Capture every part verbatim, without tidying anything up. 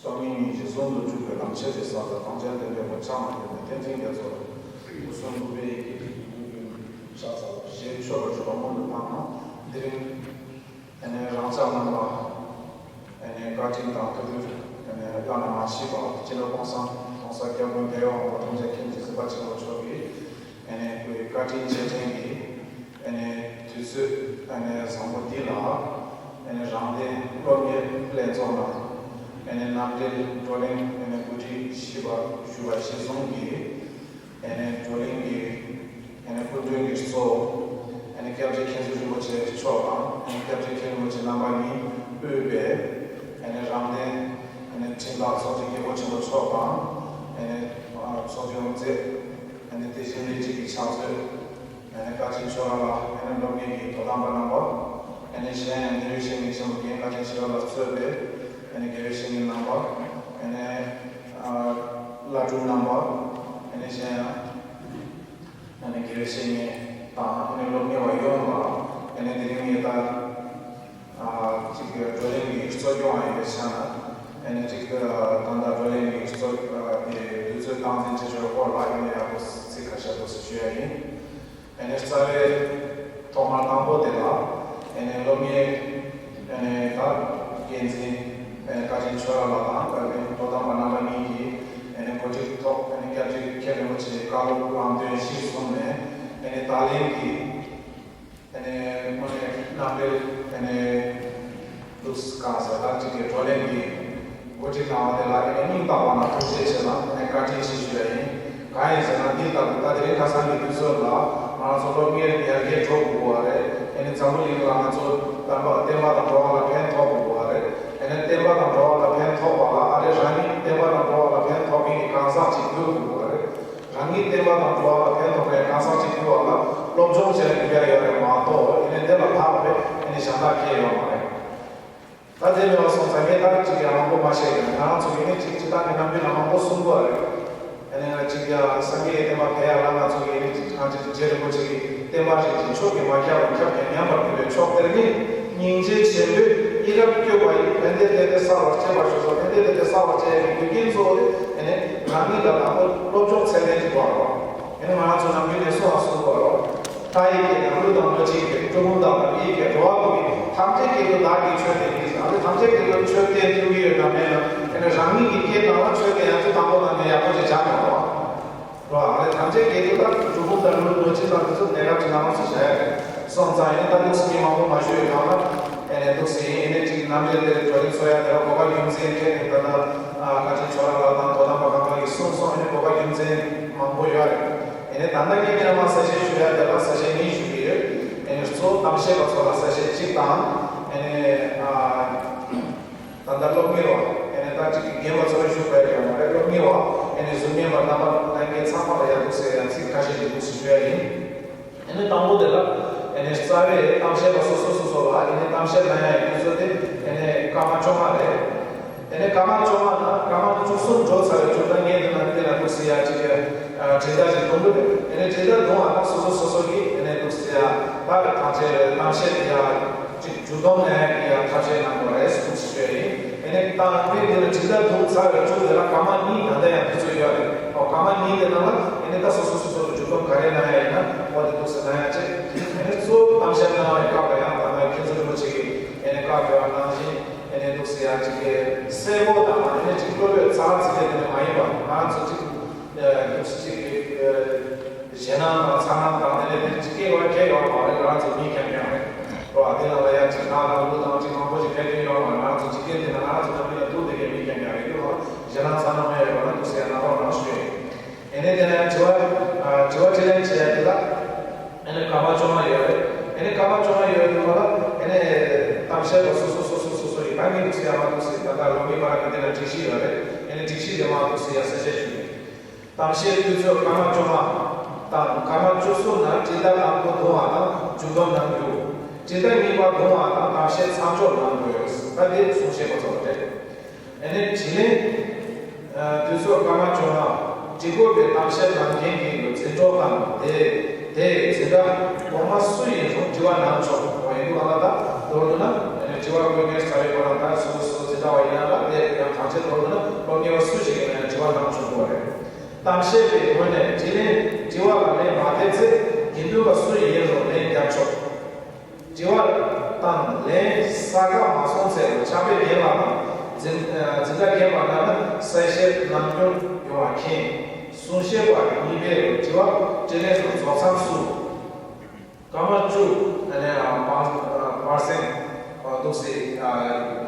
སང་ཉིན་ཉིན་གྱི་གསུང་དུ་འཇུག་པའི་ལམ་ཆེན་དེ་སོགས་ལ་གངས་ཅན་བསྟན་པའི་བུ་ཆགས་མ་ཡིན་པའི་བསྟན་འཛིན་རྒྱ་མཚོ་སྐུ་གསུང་ཐུགས་པའི་ཡི་གེ་ཞེས་མཆོད་པར་ཞུ་བ་སྔོན་དུ་བཏང་ན། དེ་རིང་ཨ་ནི་རང་ཅག་རྣམས་ལ་ཨ་ནི་བཀའ་དྲིན་དང་ཐུགས་རྗེ་ཨ་ནི་བླ་ན་མ་མཆིས་པ་སྤྱི་ནོར་༸གོང་ས་༸གོང་ས་༸སྐྱབས་མགོན་རྒྱལ་བའི་དབང་པོ་ཐམས་ཅད་མཁྱེན་ཅིང་གཟིགས་པ་ཆེན་པོ་མཆོག་གིས་ཨ་ནི་སྐུའི་བཀའ་དྲིན་རྗེས་དྲན་གྱིས། ཨ་ནི་དུས་ཚོད་ཨ་ནི་བཟང་པོ་འདི་ལ་ཨ་ནི་རང་བདེན་སློབ་གཉེར་ལྷན་ཚོགས་ནང་ཨ་ནི་རྣམ་འགྲེལ་བགྲོ་གླེང་ཨ་ནི་གོ་སྒྲིག་ཞུས་པ་ཞུས་པ་གཞིར་བཟུང་གིས། ཨ་ནི་བགྲོ་གླེང་གི་ཨ་ནི་སྐུ་མགྲོན་གྱི་གཙོ་བོ་ཨ་ནི་སྐྱབས་རྗེ་མཁན་ཟུར་རིན་པོ་ཆེ་མཆོག་དང་ཨ་ནི་སྐྱབས་རྗེ་མཁན་རིན་པོ་ཆེ་རྣམ་པ་གཉིས་དབུས་པའི་ཨ་ནི་རང་བདེན་ཨ་ནི་འཕྲིན་ལས་ཚོགས་སྡེ་རྒྱལ་པོ་ཆེན་པོ་མཆོག་དང་ཨ་ནི་ཚོགས་ཆུང་རྩེ་ཨ་ནི་དེ་བཞིན་ལས་བྱེད་ཀྱི་ཕྱག་མཛོད། ཨ་ནི་བཀའ་དྲིན་ཆེ་བ་ལ་ཨ་ནི་སློབ་གཉེར་གྱི་དོ་དམ་པ་རྣམ་པ། ཨ་ནི་གཞན་ཡང་དགེ་བའི་བཤེས་གཉེན་ཆེན་པོ་རྒན་བཀའ་དྲིན་ཆེ་བ་ལ་གཙོས་པའི་ཨ་ནི་དགེ་བའི་བཤེས་གཉེན་རྣམ་པ། ཨ་ནི་ཨ་བླ་སྤྲུལ་རྣམ་པ། ཨ་ནི་གཞན་ཡང་ཨ་ནི་དགེ་བའི་བཤེས་གཉེན་དང་ཨ་ནི་སློབ་གཉེར་བ་ཡོངས་ལ་ཨ་ནི་དེ་རིང་ངས་ད་ཨ་གཅིག་བགྲོ་གླེང་གི་གཙོ་སྐྱོང་བ་ཡིན་པའི་ཆ་ནས་ཨ་ནི་གཅིག་ད་ལྟ་བགྲོ་གླེང་གི་གཙོ་ཨ་དེ་དུས་ཚོད་སྟངས་འཛིན་བྱེད་ཕྱོགས་སྐོར་ལ་ཨ་ནི་ཡག་པོ་ཚིག་ཁ་ཤས་ཏོག་ཙམ་ཞུ་ཡ་ཡིན། ཨ་ནི་རྩ་བའི་ཐོག་མར་དང་པོ་དེ་ལ་ཨ་ནི་སློབ་གཉེར་ཨ་ནི་ད་འགན་འཛིན་ཨ་ནི་བཀའ་དྲིན་ཆེ་བ་ལགས་དང་བཀའ་བློན་དོ་དམ་པ་རྣམ་པ་གཉིས་ཀྱིས་ཨ་ནི་གོ་སྒྲིག་ཐོག་ཨ་ནི་སྐྱབས་རྗེ་མཁན་རིན་པོ་ཆེའི་བཀའ་སློབ་ལམ་སྟོན་གཞིར་བཟུང་ནས་ཨ་ནི་ད་ལན་གྱི་ཨ་ནི་དངོས་གནས་རྣམ་འགྲེལ་ཨ་ནི་འདུག་ག་ཟེར་ད་ཅིག་གི་བགྲོ་གླེང་གི་འགོ་ཁྲིད་གནང་བ་དེ་ལ་ཨ་ནི་སྙིང་ཐག་པ་ནས་ཐུགས་རྗེ་ཆེ་ལ་ཨ་ནི་བཀའ་དྲིན་ཆེ་ཞུ་ཡ་ཡིན། གང་ཡིན་ཟེར་ན་འདི་ལྟ་བུ་ད་དེ་རིང་ཁ་སང་གི་དུས་ཚོད་ལ་ང་ཚོ་སློབ་གཉེར་ཡར་རྒྱས་འགྲོ་དགོས་པ་རེད། ཨ་ནི་འཛམ་བུ་གླིང་ལ་ང་ཚོ་བསྟན་པ་བསྟན་པ་དང་འགྲོ་བ་ལ་ཕན་ཐོགས་དགོས་པ་རེད། ཨ་ནི་བསྟན་པ་དང་འགྲོ་བ་ལ་ཕན་ཐོགས་པ་ལ་ཨ་རེ་རང་ཉིད་བསྟན་པ་དང་འགྲོ་བ་ལ་ཕན་ཐོགས་མཁན་གྱི་གང་ཟག་ཅིག་དགོས་དགོས་པ་རེད། རང་ཉིད་བསྟན་པ་དང་འགྲོ་བ་ལ་ཕན་ཐོགས་པའི་གང་ཟག་ཅིག་དགོས་པ་ལ་སློབ་སྦྱོང་བྱས་ཡོད་ཡ་ཡོད་རེད་མ་གཏོགས་ཨ་ནི་དེ་ལ་བབ་པའི་ཨ་ནི་གཞན་དག་གལ་ཡོད་མ་རེད། ད་དེ་མེད་པ་སོང་ཙང་ངས་ད་ཅིག་ཡང་མང་པོ་མ་བཤད་ཀྱང་ང་རང་ཚོ་གི་ནི་ཅིག་སྤྱི་བཏང་གི་རྣམ་འགྱུར་ལ་མང་པོ་གསུང་དགོས་རེད། ཨ་ནི་ང་ཅིག་ཡང་སངས་རྒྱས་བསྟན་པ་འཕེལ་ཡ་ལ་ང་ཚོ་གི་ནི་ཅིག་གང་ཅིག་རྗེ་རིན་པོ་ཆེ་གི་བསྟན་པ་རིན་ཆེན་མཆོག་གིས་མ་ཁྱབ་པ་ཁྱབ་ཀྱང་ཉམས་པར་གྱུར་པའི་མཆོག་དེར་ནི་སྙིང་རྗེ་ཆེན་པོས་ཡི་རབས་བསྐྱོད་པ་ཡི་ཕན་བདེ་ལྡན་འདས་གསལ་བར་བྱེད་པར་ཤོག་ཟེར། ཕན་བདེ་ལྡན་འདས་གསལ་བར་བྱེད་པའི་རྒྱུ་རྐྱེན་གཙོ་བོ་དེ་ཨ་ནི་རང་ཉིད་ལ་དང་པོ་སློབ་སྦྱོང་ཚད་ལྡན་ཅིག་དགོས་རེད། ཨ་ནི་ང་ཚོ་ནམ་རྒྱུན་ནས་གསུང་བ་གསུང་དགོས་རེད། ལྷ་ཡི་སྐད་དང་ཀླུ་དང་གནོད་སྦྱིན་སྐད། ཀྲུང་གུང་དང་བོད་ཡིག་སྐད། འགྲོ་བ་ཀུན་གྱི་ཐམས་ཅད་སྐད་དུ་བདག་གིས་ཆོས་བསྟན་ཏེ། ཨ་ནི་ཐམས་ཅད་སྐད་དུ་ཆོས་བསྟན་ཐུབ་ཀྱི་ཡོད་དམ་མེད་ན། ཨ་ནི་རང་ཉིད་ཀྱི་སྐད་ནང་ལ་ཆོས་བསྟན་ཡ་ཚོ་དང་པོ་དང་ནས་ཡག་པོ་ཅིག་སྦྱང་དགོས་རེད། རོ། ཨ་ནི་ཐམས་ཅད་སྐད་དུ་ད་ཀྲུང་གུང་དང་ཀླུ་གནོད་སྦྱིན་དང་དེ་ཚོ་གནས་སྐབས་ཀྱི་ནང་ལ་སུ་བྱ་ཡ་རེད། སོང་ཙང་ཨ་ནི་ད་འདུག་སེ་མི་མང་པོ་མ་ཞུ་ཡོད་ནང་ལ་ཨ་ནི་འདུག་སེ་ཡིན། ཨ་ནི་ཅིག་རྣམ་འགྲེལ་དེ་བགྲོ་གླེང་ཚོགས་ཡ་དེ་ལ་གོ་བ་རྒྱུ་མཚན་ཁྱེད་ནས་ད་ལྟ་བཀའ་དྲིན་ཆེ་བ་ལགས་དང་དོ་དམ་པ་གང་ག་གིས་གསུངས་སོང་། ཨ་ནི་གོ་བ་རྒྱུ་མཚན་མང་པོ་ཡོད་རེད། ཨ་ནི་ད་ལྟ་ངས་ཀྱི་ར་མ་གསལ་བཤད་ཞུ་ཡ་དེ་ལ་གསལ་བཤད་གཉིས་ཞུ་གི་ཡོད། ཨ་ནི་གཙོ་བོ་གཏམ་བཤད་པ་ཚོ་ལ་གསལ་བཤད་གཅིག་དང་། ཨ་ནི་ཨ་ད་ལྟ་སློབ་གཉེར་བ། ཨ་ནི་ད་ཅིག་རྒན་པ་ཚོ་ལ་ཞུ་དགོས་ཡ་ཡོད་མ་རེད། སློབ་གཉེར་བ། ཨ་ནི་གཟུར་གཉེར་པ་རྣམ་པ་ལྷན་རྒྱས་ཚང་མ་ལ་ཡ་འདུག་སེ་ཡ་ཚིག་ཁ་ཤས་ཅིག་འདུག་སེ་ཞུ་ཡ་ཡིན། ཨ་ནི་དང་པོ་དེ་ལ་ཨ་ནི་རྩ་བའི་གཏམ་བཤད་པ་སོ་སོ་སོ་སོ་ལ་ཨ་ནི་གཏམ་བཤད་གནང་ཡ་ཡི་དུས་ཚོད་དེ་ཨ་ནི་སྐར་མ་བཅོ་ལྔ་རེད། ཨ་ནི་སྐར་མ་བཅོ་ལྔ་ནང་སྐར་མ་བཅུ་གསུམ་འགྲོ་ཚར་བའི་མཇུག་ད་ངས་འདི་ན་འདི་ན་འདུག་སེ་ཡ་ཅིག་གི་ཨ་དྲིལ་བརྡ་ཅིག་གཏོང་གི་རེད། ཨ་ནི་དྲིལ་བརྡ་གཏོང་བ་དང་སོ་སོ་སོ་སོ་གིས་ཨ་ནི་འདུག་སེ་ཡ་ད་གང་བྱས་རེད། གཏམ་བཤད་དེ་ཡ་ཅིག་མཇུག་སྡོམ་གནང་ཡ་གི་ཡ་ཐབས་ཤེས་གནང་དགོས་རེད་ཟེར་འདུག་སེ་ཞུ་ཡ་ཡིན། ཨ་ནི་ད་ངས་འདི་ན་དྲིལ་བརྡ་གཏོང་ཚར་བའི་མཇུག་དེ་ལ་སྐར་མ་གཉིས་ད་ལྟ་ཡང་དུས་ཚོད་ཡོད་རེད། ཨོ་སྐར་མ་གཉིས་དེ་ནང་ལ་ཨ་ནི་ད་སོ་སོ་སོ་སོ་ལ་མཇུག་སྡོམ་ག་རེ་གནང་ཡ་ཡིན་ན་ཨོ་དེ་འདུག་སེ་གནང་ཡ་ཅིག་ཨ་ནི་གཙོ་བོ་གཏམ་བཤད་གནང་བའི་སྐབས་ལ་ཡང་ད་ལྟ་མཁན་ཟུར་རིན་པོ་ཆེ་གིས་ཨ་ནི་བཀའ་ཕེབས་པ་ནང་བཞིན་ཨ་ནི་འདུག་སེ་ཡ་ཅིག་གི་གསལ་པོ་དང་ཨ་ནི་ཅིག་གློ་བུར་ཚ་ཚིག་དེ་ནི་མ་ཡིན་པ་ང་ཚོ་ཅིག་འདུག་སེ་ཅིག་གི་ཞེད་སྣང་དང་ཚ་སྣང་དང་དེ་ནས་དེ་ཅིག་སྐྱེ་བ་སྐྱེ་ཡོང་མ་རེད། ང་ཚོ་མི་རྐྱང་རྐྱང་རེད། རོ། ཨ་དེ་ནང་ལ་ཡང་ཅིག་ང་དང་ལུ་དང་ཅིག་མང་པོ་ཞིག་ཕེབས་ཀྱི་ཡོད་མ་རེད། ང་ཚོ་འཇིག་རྟེན་འདི་ན་ང་ཚོ་ནང་མི་ལ་སྡུག་དེ་གའི་མི་རྐྱང་རྐྱང་རེད། ཡོད་རོ། ཞེད་སྣང་ཚ་སྣང་མེད་རེད་པ་ན་འདུག་སེ་ཡང་ནང་རོགས་རང་ཞུ་ཡིན། ཨ་ནི་དེ་ནས་དྲི་བ་ཨ་དྲི་བ་དྲིས་ལན་བྱེད་ཡ་དེ་ལ་ཨ་ནི་སྐར་མ་བཅོ་ལྔ་ཡོད་རེད། ཨ་ནི་སྐར་མ་བཅོ་ལྔ་ཡོད་དུས་ལ་ཨ་ནི་གཏམ་བཤད་པ་སོ་སོ་སོ་སོ་སོ་སོ་ཡིན་ད་ངས་འདུག་སེ་ཡང་མ་འདུག་སེ་ད་ལྟ་ལོ་མི་མ་ར་གི་དེ་ན་སྒྲིག་གཞི་ཡོད་རེད། ཨ་ནི་སྒྲིག་གཞི་དེ་མ་འདུག་སེ་ཡང་གསལ་བཤད་ཞུ་ཡིན། གཏམ་བཤད་དུས་ཚོད་སྐར་མ་བཅོ་ལྔ་དང་སྐར་མ་བཅུ་གསུམ་ནང་དྲིལ་བརྡ་དང་པོ་བརྡུང་བ་དང་མཇུག་སྡོམ་གནང་རྒྱུ། དྲིལ་བརྡ་གཉིས་པ་བརྡུང་བ་དང་གཏམ་བཤད་མཚམས་འཇོག་གནང་དགོས། ད་དེ་གསུང་བཤད་པ་ཚོ་ལ་རེད། ཨ་ནི་དྲིས་ལན། དུས་ཚོད་སྐར་མ་བཅོ་ལྔ། དྲི་དགོས་པའི་གཏམ་བཤད་གནང་མཁན་གྱི་འཛིན་གྲོགས་དང་དེ་དེའི་འཛིན་གྲྭ་གོང་མ་སུ་ཡིན་རུང་དྲི་བ་གནང་ཆོག་པ་ཡིན་འདུག་ཨ་ལ་ད་མདོར་བསྡུ་ན་ཨ་ནི་དྲི་བ་དགོས་མཁན་ས་རེ་ཁོ་རང་ད་སོ་སོ་འཛིན་གྲྭ་བ་ཡིན་ན་ལ་དེ་ཡང་གང་ ཚེ་ཐོག་ཏུ་ན་སློབ་གཉེར་བ་སུ་ཞིག་ཡིན་ན་ཡང་དྲི་བ་གནང་ཆོག་གི་རེད། གཏམ་བཤད་པའི་ངོས་ནས་དྲིས་ལན་དྲི་བ་ལ་ལན་མ་འདེབས་ཚེ་དགེ་འདུན་པ་སུ་ཡིན་རུང་ལན་རྒྱབ་ཆོག་དྲི་བ་དང་ལན་ས་ཁ་མ་སོང་ཚེ་ཕྱག་དཔེ་རྒན་ལགས་དང་འཛིན་འཛིན་གྲྭ་རྒན་པ་རྣམས་ནི་གསལ་བཤད་ནམ་རྒྱུན་ཡོང་བ་མཁྱེན། གསུང་བཤད་པ་གཉིས་པའི་དྲི་བ་དྲིས་ལན་སོགས་རྫོགས་མཚམས་སུ། སྐར་མ་བཅུ། ཨ་ནི་ཨ་པར་ཨ་པར་སེང་ཨ་འདུག་སེ་ཨ་རེད།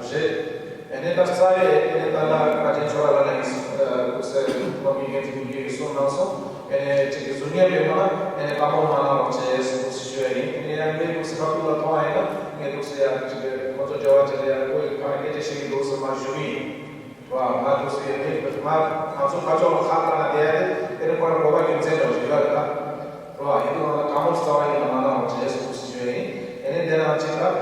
ཨ་ནི་ད་རྩ་བའི་ཨ་ནི་ད་ལྟ་བཀའ་དྲིན་ཆོས་ར་ལགས་ནས་ཨ་འདུག་སེ་སློབ་གཉེར་འགན་འཛིན་གྱིས་གསུངས་གནང་སོང་། ཨ་ནི་གཅིག་གི་ཟུར་ཉན་པའི་ངོས་ན་ཨ་ནི་དཀའ་མོལ་མ་གནང་རོགས་བྱས་ཟེར་འདུག་སེ་ཞུ་ཡ་ཡིན། ཨ་ནི་ཡང་ངས་འདུག་སེ་ཁ་ཐུག་ལ་མཐོང་བ་ཡིན་ན་ངས་འདུག་སེ་ཡ་གཅིག་གི་ཁོང་ཚོ་འབྲེལ་བ་བྱས་ཏེ་ཡ་ཁོ་ཡི་ཁ་སྐད་ཆ་བཤད་ཀྱི་འདུག་སེ་མ་ཞུ་གི་ཡིན། རོ། ང་འདུག་སེ་ཡོད་དེ། ང་ང་ཚོ་ཁ་ཕྱོགས་ལ་ཁ་བཏང་ན་བསྡད་ཡ་དེ་དེ་རིང་ཁོ་རང་གོ་བ་རྒྱུ་མཚན་འདྲ་བོ་ཞིག་ཡོད་རེད་ད། རོ། ཡིན་དུས་ང་ལ་དཀའ་མོལ་རྩ་བ་ཉིད་ནས་མ་གནང་རོགས་བྱས་སོང་ཟེར་ཞུ་ཡ་ཡིན། དེ་ནས་དེ་ནང་གཅིག་ལ་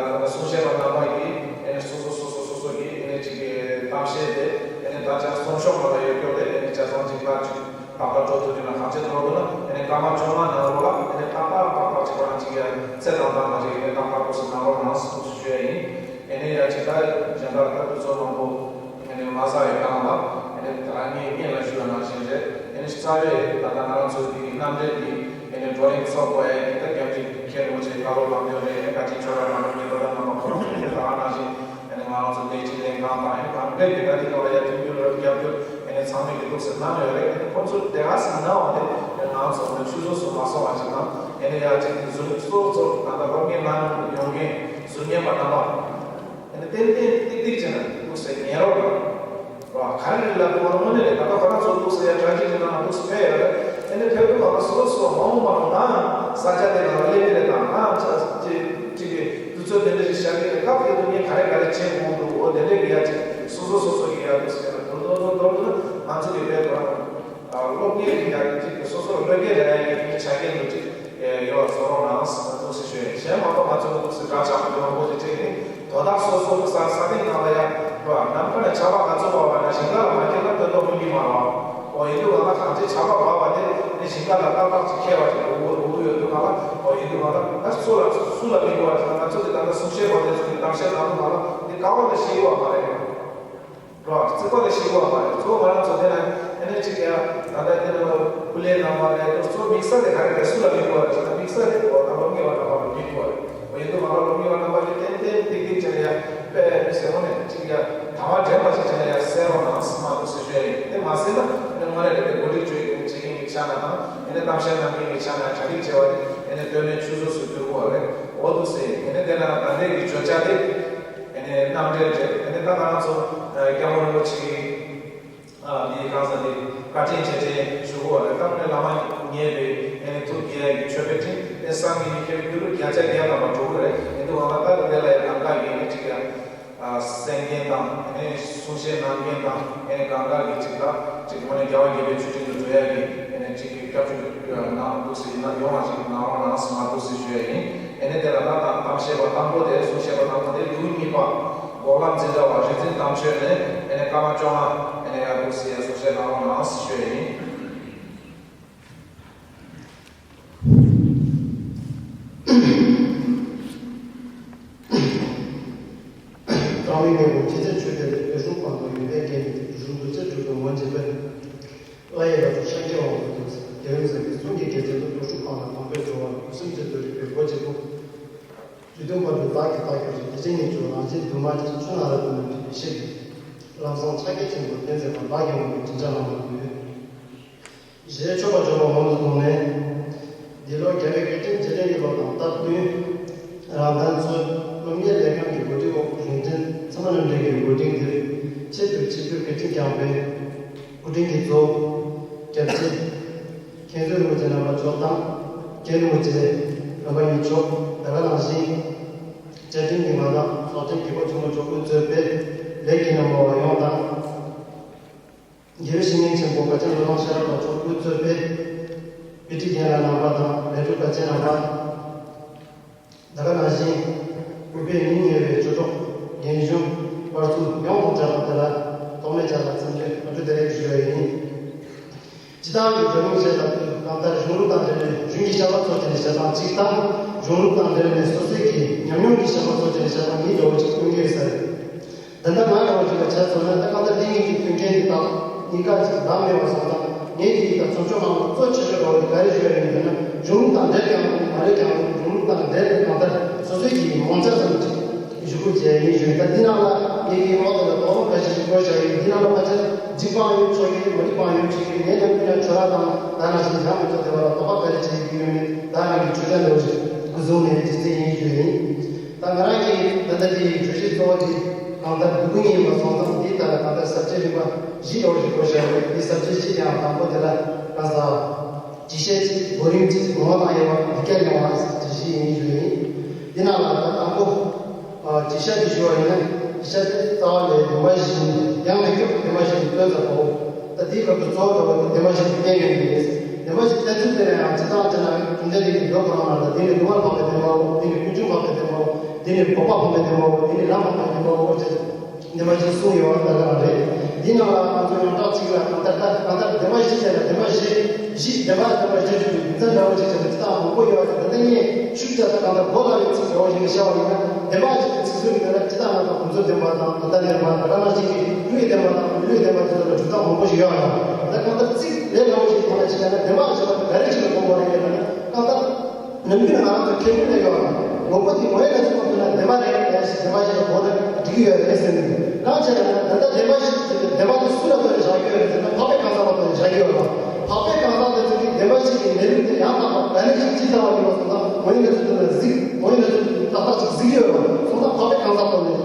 ད་གསུང་བཤད་པ་རྣམ་པ་གིས་དེ་ནས་སོ་སོ་སོ་སོ་སོ་སོ་གིས་དེ་ནས་གཅིག་གི་གཏམ་བཤད་དེ་དེ་ནས་ད་ཆ་གསུང་ཤོག་མ་ལ་ཡོད་སྐྱོ་དེ་དེ་ནས་ཆ་ཚང་གཅིག་ལ་གཅིག་ཏག་ཏག་འགྲོ་ཐུབ་ཀྱི་ན་གང་ཆེ་འགྲོ་དགོས་ན་དེ་ནས་སྐར་མ་བཅོ་ལྔ་ནང་ལོགས་ལ་དེ་ནས་ཏག་ཏག་ཏག་ཏག་གཅིག་ཁོ་རང་གཅིག་གི་ཚེ་དང་ལྡན་པ་ཅིག་དེ་ནས་ཏག་ཏག་འགྲོ་སེ་གནང་རོགས་གནང་ཟེར་ཞུ་ཡ་ཡིན། ཨེ་ནས་ཡ་ཅིག་ད་གཞན་དག་ད་དུས་ཚོད་མང་པོ་ཨེ་ནས་མ་ཟ་བའི་སྒང་ལ་ཨེ་ནས་ད་ངས་སྔོན་ལ་ཞུས་པ་ནང་བཞིན་རེད། ཨེ་ནས་རྩ་བའི་ད་ལྟ་ང་རང་ཚོའི་འདི་གི་རྣམ་འགྲེལ་འདི་ཨེ་ནས་བགྲོ་གླེང་ཚོགས་དགོས་ཡ་གི་ད་རྒྱབ་ཀྱི་མཁན་རིན་པོ་ཆེ་བཀའ་སློབ་ལམ་སྟོན་རེད། ཨེ་བཀའ་དྲིན་ཆོས་ར་ནང་ལ་ཉེ་པ་ད་རྣམ་པ་ཁོང་ཚོ་ཨེ་ནས་ད་ག་ནང་བཞིན་ཨེ་ནས་ང་རང་ཚོ་ལས་བྱེད་ལྷན་ཁང་དང་ཨེ་ནས་གང་འདྲ་གི་ད་འདི་ག་ལ་ཡ་མཐུན་འགྱུར་རོགས་རྒྱབ་སྐྱོར་ཨེ་ནས་ཚང་མས་ཀྱི་ཐུགས་སུ་གནང་ཡོད་རེད། ཨེ་ནས་ཁོང་ཚོ་དེ་ག་སེ་གནང་བ་དེ་ཨེ་ནས་ང་རང་ཚོ་ནས་ཆུད་ཟོས་སུ་མ་སོང་བ་ཞིག་དང་ཨེ་ནས་ཡ་ཅིག་གི་གཟུགས་གཙོ་གཙོ་ད་ལྟ་སློབ་གཉེར་གནང་མྱོང་མཁན་ཟུར་ཉན་པ་རྣམ་པ། ཨ་ནི་ཏན་ཏན་ཏིག་ཏིག་བྱས་ན་འདུག་སེ་ཉན་རོགས་གནང་། རོ། ག་རེ་རེད་ལབ་དུས་དངོས་གནས་རེད། ད་ལྟ་ཁོ་རང་ཚོ་འདུག་སེ་ཡ་དྲ་རྒྱ་གི་ནང་ལ་འདུག་སེ་ཕེབས་ཡོད་རེད། ཨ་ནི་ཕེབས་དུས་ང་ཚོ་སོ་སོ་མ་འོངས་པ་ནང་ང་ས་ཆ་དེ་ནང་ལ་སླེབས་ཀྱི་རེད་དང་ང་ཅིག་གི་དུས་ཚོད་དེ་འདྲ་ཞིག་བཞག་གི་རེད། སྐབས་དེ་དུས་ངས་ག་རེ་ག་རེ་བྱེད་དགོས་འདུག་འོ་དེ་འདྲས་ཀྱི་ཡ་ཅིག་སོ་སོ་སོ་སོ་གི་ཡ་འདུག་སེ་ཡ་འདུག་འདུག་འདུག་འདུག་འདུག་ང་ཚོ་གི་དཔེ་ཁོ་རང་། སློབ་གཉེར་གྱི་ཡང་ཅིག་སོ་སོར་བློ་སྐྱེད་རག་ཡག་གི་ཆ་རྐྱེན་དུ་ཅིག་ཡོད་པ་བཟོ་རོགས་གནང་ཟེར་ཐུགས་སུ་ཞུ་ཡིན། གཞན་མ་གཏོགས་ང་ཚོ་ཐུགས་སུ་འདྲ་ཆགས་པ་མང་པོ་ཅིག་བྱས་ནས་དོ་བདག་སོ་སོ་གི་ས་ས་སྟེང་ནང་ལ་ཡང་འགྲོ་བ་ནམ་མཁའ་ནས་ཆར་པ་ག་ཚོད་བབས་པ་ན་ཞིང་ཁ་ལ་མ་སྐྱེས་ན་སྟོན་ཐོག་སྨིན་གྱི་མ་རེད། འོ་ཡིན་དུས་ང་ལ་གང་ཅི་ཆར་པ་བབས་པ་དེ་ནི་ཞིང་ཁ་ལ་ཏག་ཏག་ཅིག་ཁྱེར་བ་ཅིག་འུ་འུ་ཡོད་དུས་ང་ལ་འོ་ཡིན་དུས་ང་ལ་ད་སུ་ལ་སུ་ལ་སྨིན་གྱི་བ་རེད། ང་ཚོ་གི་ད་ལྟ་གསུང་བཤད་པ་དེ་ཚོ་གི་གཏམ་བཤད་ནང་དུ་ང་ལ་འདི་ག་བ་ལ་ཤེས་ཀྱི་བ་མ་རེད། རོ། རྩིག་པ་ལ་ཤེས་དགོས་པ་མ་རེད། གཙོ་བོ་ང་རང་ཚོ་དེ་ན་ཨ་ནི་གཅིག་ཡ་ད་ལྟ་དེ་ན་སྐུ་ལས་གནང་བ་རེད། གཙོ་བོ་དམིགས་བསལ་དེ་ག་རེ་རེད། སུ་ལ་དམིགས་དགོས་རེད་ཟེར་ན་དམིགས་བསལ་དེ་གོ་ད་སློབ་གཉེར་བ་རྣམ་པ་ལ་དམིགས་དགོས་རེད། འོ་ཡིན་དུས་ང་རང་སློབ་གཉེར་བ་རྣམ་པ་ལ་ཏན་ཏན་ཏིག་ཏིག་བྱས་ནས་ཡ་དཔེ་མི་སྲིད་ངོ་ནས་གཅིག་ཡ་དང་བ་འདྲེན་པ་ཞིག་བྱས་ནས་ཡ་གསན་རོགས་གནང་ཟེར་མ་གཏོགས་ཟེར་ཞུ་ཡ་ཡིན། དེ་མ་ཟེར་ན་ཨ་ནི་དངོས་གནས་དེ་འགོ་ཁྲིད་བཅོས་ཀྱི་བྱེད་མཁན་གྱི་ཆ་ནས་དང་ཨ་ནི་གཏམ་བཤད་གནང་མཁན་གྱི་ཆ་ནས་གྲ་སྒྲིག་བྱས་པ་དེ་ཨ་ནི་དོན་ནས་ཆུད་ཟོས་སུ་གྱུར་དགོས་པ་རེད། འོ་འདུག་སེ་ཨ་ནི་དེ་ན་ད་ལྟའི་གི་བརྗོད་བྱ་དེ། ཨ་ནི་རྣམ་འགྲེལ་རེད། ཨ་ནི་ད་ང་ཚོ་སྐྱབས་མགོན་རིན་པོ་ཆེ་གི་འདིའི་གང་ཟག་འདི་བཀའ་དྲིན་རྗེས་དྲན་ཞུ་དགོས་པ་རེད། ད་ཨ་ནི་བླ་མ་ཉེ་བའི་ཨ་ནི་ཐུགས་དགྱེས་ཡ་གི་མཆོད་པའི་སྤྲིན་ཨ་ནི་བསམ་གྱིས་མི་ཁྱབ་པའི་འགྱུར་བརྒྱ་ཆ་བརྒྱ་ལ་མ་འགྲོ་གི་རེད། ཨ་ནི་ང་ལ་ད་དེ་ལ་ཡ་གང་ག་གི་ཨ་ནི་ཅིག་ཡ་གསན་མཁན་དང་ཨ་ནི་གསུང་བཤད་གནང་མཁན་དང་ཨ་ནི་གང་ག་གི་ཅིག་ད་ཅིག་ངོ་ནས་རྒྱལ་བ་དགྱེས་པའི་མཆོད་སྤྲིན་དུ་འགྲོ་ཡ་གི་ཨ་ནི་ཅིག་གི་སྐྱབས་བཅོལ་གནང་འདུག་སེ་ཡིན་ན་ཡོང་བ་ཞིག་གནང་རོགས་གནང་ཟེར་མ་འདུག་སེ་ཞུ་ཡ་ཡིན། ཨ་ནི་དེ་ལ་ད་ད་གཏམ་བཤད་པ་དང་པོ་དེ་གསུང་བཤད་པ་དང་པོ་དེ་ལེའུ་གཉིས་པ་འགོག་ལམ་འཛིན་གྲྭ་བ་རིག་འཛིན་དམ་ཆོས་ནས་ཨ་ནི་སྐར་མ་བཅོ་ལྔ་ཨ་ནི་ཡར་འདུག་སེ་ཡ་གསུང་བཤད་གནང་རོགས་གནང་ཟེར་ཞུ་ཡ་ཡིན། རང་ལུས་མེད་པར་ཇི་ལྟར་ཆོས་དེ་ལས་འོད་སྲུང་པ་དང་ཡོན་ཏན་རྒྱན་གྱི་གྲུབ་ཐོབ་ཏུ་ཚེ་སྒྲུབ་པའི་ངོ་འཛིན་པས། ལྷ་ཡི་རབ་ཏུ་ཤཱཀྱའི་དབང་པོ་དང་། རྒྱལ་བའི་ས་གི་གསུང་གི་དགེ་ལྡན་དུ། རྡོ་གྲུབ་སྤངས་ལ་དམ་པའི་འགྲོ་བ་ལ། སེམས་ཅན་སྡུག་རིག་པའི་སྒོ་འབྱེད་པོ། བདུད་འདུལ་དཔལ་སྤྲུལ་བདག་གིས་བདག་སྐྱོབ་ཅིང་། བདེ་ཆེན་ཉིད་སྐྱོབ་རང་བཞིན་འདུས་མ་བྱས། ཆོས་རྣམས་རབ་ཏུ་ནོན་པའི་ཡེ་ཤེས་ཀྱིས། ལམ་བཟང་ཕྱག་རྒྱ་ཆེན་པོ་བསྟན་མཛད་པ། བདག་གིས་མངོན་པར་དྲིན་ཅན་ལ་མ་འདུད། ཞེས་མཆོད་པར་བརྗོད་པ་ངོས་སུ་བཟུང་ནས། འདི་ལོ་རྒྱལ་བའི་བཀའ་དྲིན་རྗེས་དྲན་གྱི་ལོ་དང་སྟབས་བསྟུན། རང་དང་ཚོའི་སློབ་གཉེར་ལས་ཁང་གི་གོ་སྒྲིག་འོག་གཞུང་འབྲེལ་ཚད་མ་རྣམ་འགྲེལ་གྱི་གོ་སྒྲིག་འདིར་ཆེད་དུ་ཆིབས་བསྒྱུར་བཀའ་དྲིན་བསྐྱངས་པའི་སྐུ་དྲིན་གྱི་གཙོ་བོ་སྐྱབས་རྗེ་མཁན་ཟུར་རིན་པོ་ཆེ་རྣམ་པ་མཆོག་དང་། རྒན་རིན་པོ་ཆེ་རྣམ་པ་གཉིས་མཆོག་ད་ག་ནང་བཞིན་བཅའ་ཁྲིམས་ཀྱི་མངའ་བདག་ཚོགས་ཆེན་གྱི་སྐུ་ཆེན་མོ་མཆོག་དབུ་གཙོས་པའི་ལས་ཀྱི་རྣམ་པ་བ་ཡོངས་དང་། དགེ་བའི་བཤེས་གཉེན་ཆེན་པོ་དགའ་ལྡན་བློ་བཟང་ཤེས་རབ་ལགས་མཆོག་དབུ་གཙོས་པའི་དཔེ་ཁྲིད་རྒན་ལགས་རྣམ་པ་དང་ལས་སྒྲུབ་དགའ་ཆེན་རྣམ་པ། ད་ག་ནང་བཞིན་གུས་པས་སྙིང་ཉེ་བའི་ཆོས་གྲོགས་རྒན་གཞོན་དཔའ་རྩལ་ཡོངས་དང་བཅས་པ་དེ་ལ་ཐོག་མའི་ཆ་ལ་འཚམས་འདྲི་བཀའ་དྲིན་བདེ་ལེགས་ཞུ་ཡ་ཡིན། སྤྱིར་བཏང་གི་བགྲོ་གླེང་བྱས་ལ་ལྟོས་གང་ལྟར་གཞུང་ལུགས་དང་འབྲེལ་ནས་གཞུང་གི་བཤད་པ་ཚོ་དེ་ནས་བཤད་སྟངས་གཅིག་དང་། གཞུང་ལུགས་དང་འབྲེལ་ནས་སོ་སོའི་གི་ཉམས་མྱོང་གི་བཤད་པ་ཚོ་དེ་ནས་བཤད་སྟངས་གཉིས་འདྲ་བོ་གཅིག་སྟོན་གྱི་ཡོད་ས་རེད། ད་ལྟ་ང་རང་ཅིག་ལ་བྱས་སོང་ན། ད་གང་ལྟར་འདི་གཉིས་ཀྱི་མཐུན་རྐྱེན་འདི་དག་གཉིས་ཀ་ཅིག་འདང་མེད་པ་སོང་ཙང་། ངས་འདི་ཡིག་དང་ཚོགས་ཆོས་ཁང་གཙོ་ཆེ་ཤོས་འདྲ་བོ་དེ་ག་རེ་ཞུ་ཡ་ཡིན་ཟེར་ན། གཞུང་ལུགས་དང་འབྲེལ་ཀྱང་རུང་མ་འབྲེལ་ཀྱང་རུང་། གཞུང་ལུགས་དང་འབྲེལ་ཏེ་གང་ལྟར་སོ་སོའི་གི་མང་ཆ་ཙམ་ཅིག་ཞུ་དགོས་བྱས་ཡིན་ཞུ། ད་འདི་ནང་ལ་ངས་ཀྱི་ལོག་དེ་ལ་དོགས་སློང་འགའ་ཞིག་ཞུ་དགོས་བྱ་ཡིན། འདི་ནང་ལ་མ་ཆ་འགྲིག་པའང་ཡོད་ཆོག་གི། མ་འགྲིག་པའང་ཡོད་ཆོག་གི། ངས་ནམ་རྒྱུན་ཡང་ཆོས་ར་དང་ད་ནང་བཞིན་ཡང་མི་ཚོགས་དེ་བ་ལ་དོགས་པ་ག་རེ་བྱེད་ཀྱི་ཡོད་མེད་ད་རང་གི་ཆོས་ཅན་འདྲ་བོ་ཞིག་བཟུང་ནས་ཅི་ཟེར་ཡིན་ཞུ་ཡིན། ད་ང་རང་གིས་ད་ལྟ་དེའི་བརྗོད་གཞི་གཙོ་བོ་དེ་གང་ལྟར་འདུག་ཡིན་པ་སོང་ཙང་། དེའི་ཐད་ལ་གང་ལྟར་ས་བཅད་རིམ་པ་བཞི་ཡོད་ཞུ་དགོས་བྱ་བའི་དེ་ས་བཅད་བཞི་དེའང་དང་པོ་དེ་ལ་ག་ས་ཇི་ཤེས་ཅིག་གོ་རིམ་གཅིག་ངོ་བོ་དང་དབྱེ་བ་འདི་སྐད་ཡོང་བ་ཇི་ཤེས་ཡིན་ཞུ་ཡིན། དེ་ནང་ལ་ད་དང་པོ་ཇི་ཤེས་དེ་ཞུ་བ་ཡིན་ན། ཇི་ཤེས་དེ་རྩ་བ་ལས་བདེན་པ་བཞི་ཡང་མི་འགྱུར་བདེན་པ་བཞི་ཡི་དོན་ཟབ་པོ། ད་དེའི་སྐབས་སུ་གཙོ་བོ་འདྲ་བོ་དེ་བདེན་པ་བཞི་དེ་བསྟན་ཡོད་པས། བདེན་པ་བཞི་བསྟན་ཚུལ་དེ་ལ་ཡང་ཇི་ལྟར་བྱས་ན་རྒྱུ་མཚན་རིགས་ཀྱི་འགྲོ་ཁོ་རང་ལ། ད་དེ་ནི་སྡུག་བསྔལ་འཕགས་པའི་བདེན་པའོ། དེ་ནི་ཀུན་འབྱུང་འཕགས་པའི་བདེན་པའོ། དེ་ནི་འགོག་པ་འཕགས་པའི་བདེན་པའོ། དེ་ནི་ལམ་འཕགས་པའི་བདེན་པའོ་ཅེས་བདེན་པ་བཞི་གསུངས་ཡོད་པ་ལྟར་རང་རེད། འདི་ནང་ལ་ང་ཚོ་ཡོངས་གྲགས་གཅིག་ལ་གང་ལྟར་ད་གང་ལྟར་བདེན་པ་བཞི་བྱས་ན་བདེན་པ་བཞི་བཞི་བདེན་པ་བདེན་པ་བཞི་བཞི་དུ་རྒྱུ་མཚན་འདྲ་བོ་ཅིག་བྱས་ན་ཇི་ལྟར་མང་པོ་ཡོད་པ་དེ། ད་ལྟ་ངས་ཤུགས་རྒྱག་ད་གང་ལྟར་མགོ་ལ་ཡོད་ཚིག་འདྲ་བོ་ཞིག་བཤད་པ་ཡིན་ན། བདེན་པ་བཞི་གི་ཚིག་ཟུར་ཡིན་ན་ཇི་ལྟར་ང་ཚོ་ཀུན་རྫོབ་བདེན་པ་དང་དོན་དམ་བདེན་པ། ད་ག་ནང་བཞིན་གྱི་ལུས་བདེན་པ་དང་མི་ལུས་བདེན་པ་དེ་ཚོ་ལ་གྲུབ་མཐའ་མང་པོ་ཞིག་ཡོད་རེད། ད་གང་ལྟར་ཚིག་ལས་སླ་བོ་ཞིག་ཐོག་ནས་བཤད་ན་བདེན་པ་བཞི་པ་དེ་ག་རེ་ཞིག་ལ་གོ་དགོས་རེད་ཟེར་ན། གང་ལྟར་ནམ་རྒྱུན་ང་རང་ཚོ་མཁས་པོ་ལ་ཡོད་རེད། ངོ་བོ་དེ་ངོས་ནས་ཚོད་མ་ཐུབ་ན་བདེན་པ་རེད་ལབ་ཞིག་བདེན་པ་ཞིག་ལ་གོ་ན་འགྲིག་གི་ཡོད་རེད་ཟེར་ནས། གང་བྱས་ན་ད་ལྟ་བདེན་པ་ཞིག་ཟེར་ཏེ་བདེན་པ་དེ་སུ་ལ་ལྟོས་ནས་བཞག་གི་ཡོད་རེད་ཟེར་ན། འཕགས་པའི་གང་ཟག་ལ་ལྟོས་ནས་བཞག་གི་ཡོད་རེད། འཕགས་པའི་གང་ཟག་དེ་ཚོ་གིས་བདེན་པ་ཞིག་གི་གནས་ལུགས་དེ་ཡང་དག་པ་ག་ནས་ཞིག་ཇི་ལྟ་བ་ཡིན་པ་སོང་ཙང་། ངོས་ནས་ཚོད་ཐུབ་ན་གཟིགས། ངོས་ནས་ཚོད་ཐུབ་ཏག་ཏག་ཅིག་གཟིགས་ཡོད་རེད། སོང་ཙང་འཕགས་པའི་གང་ཟག་ལ་ལྟོས་ནས།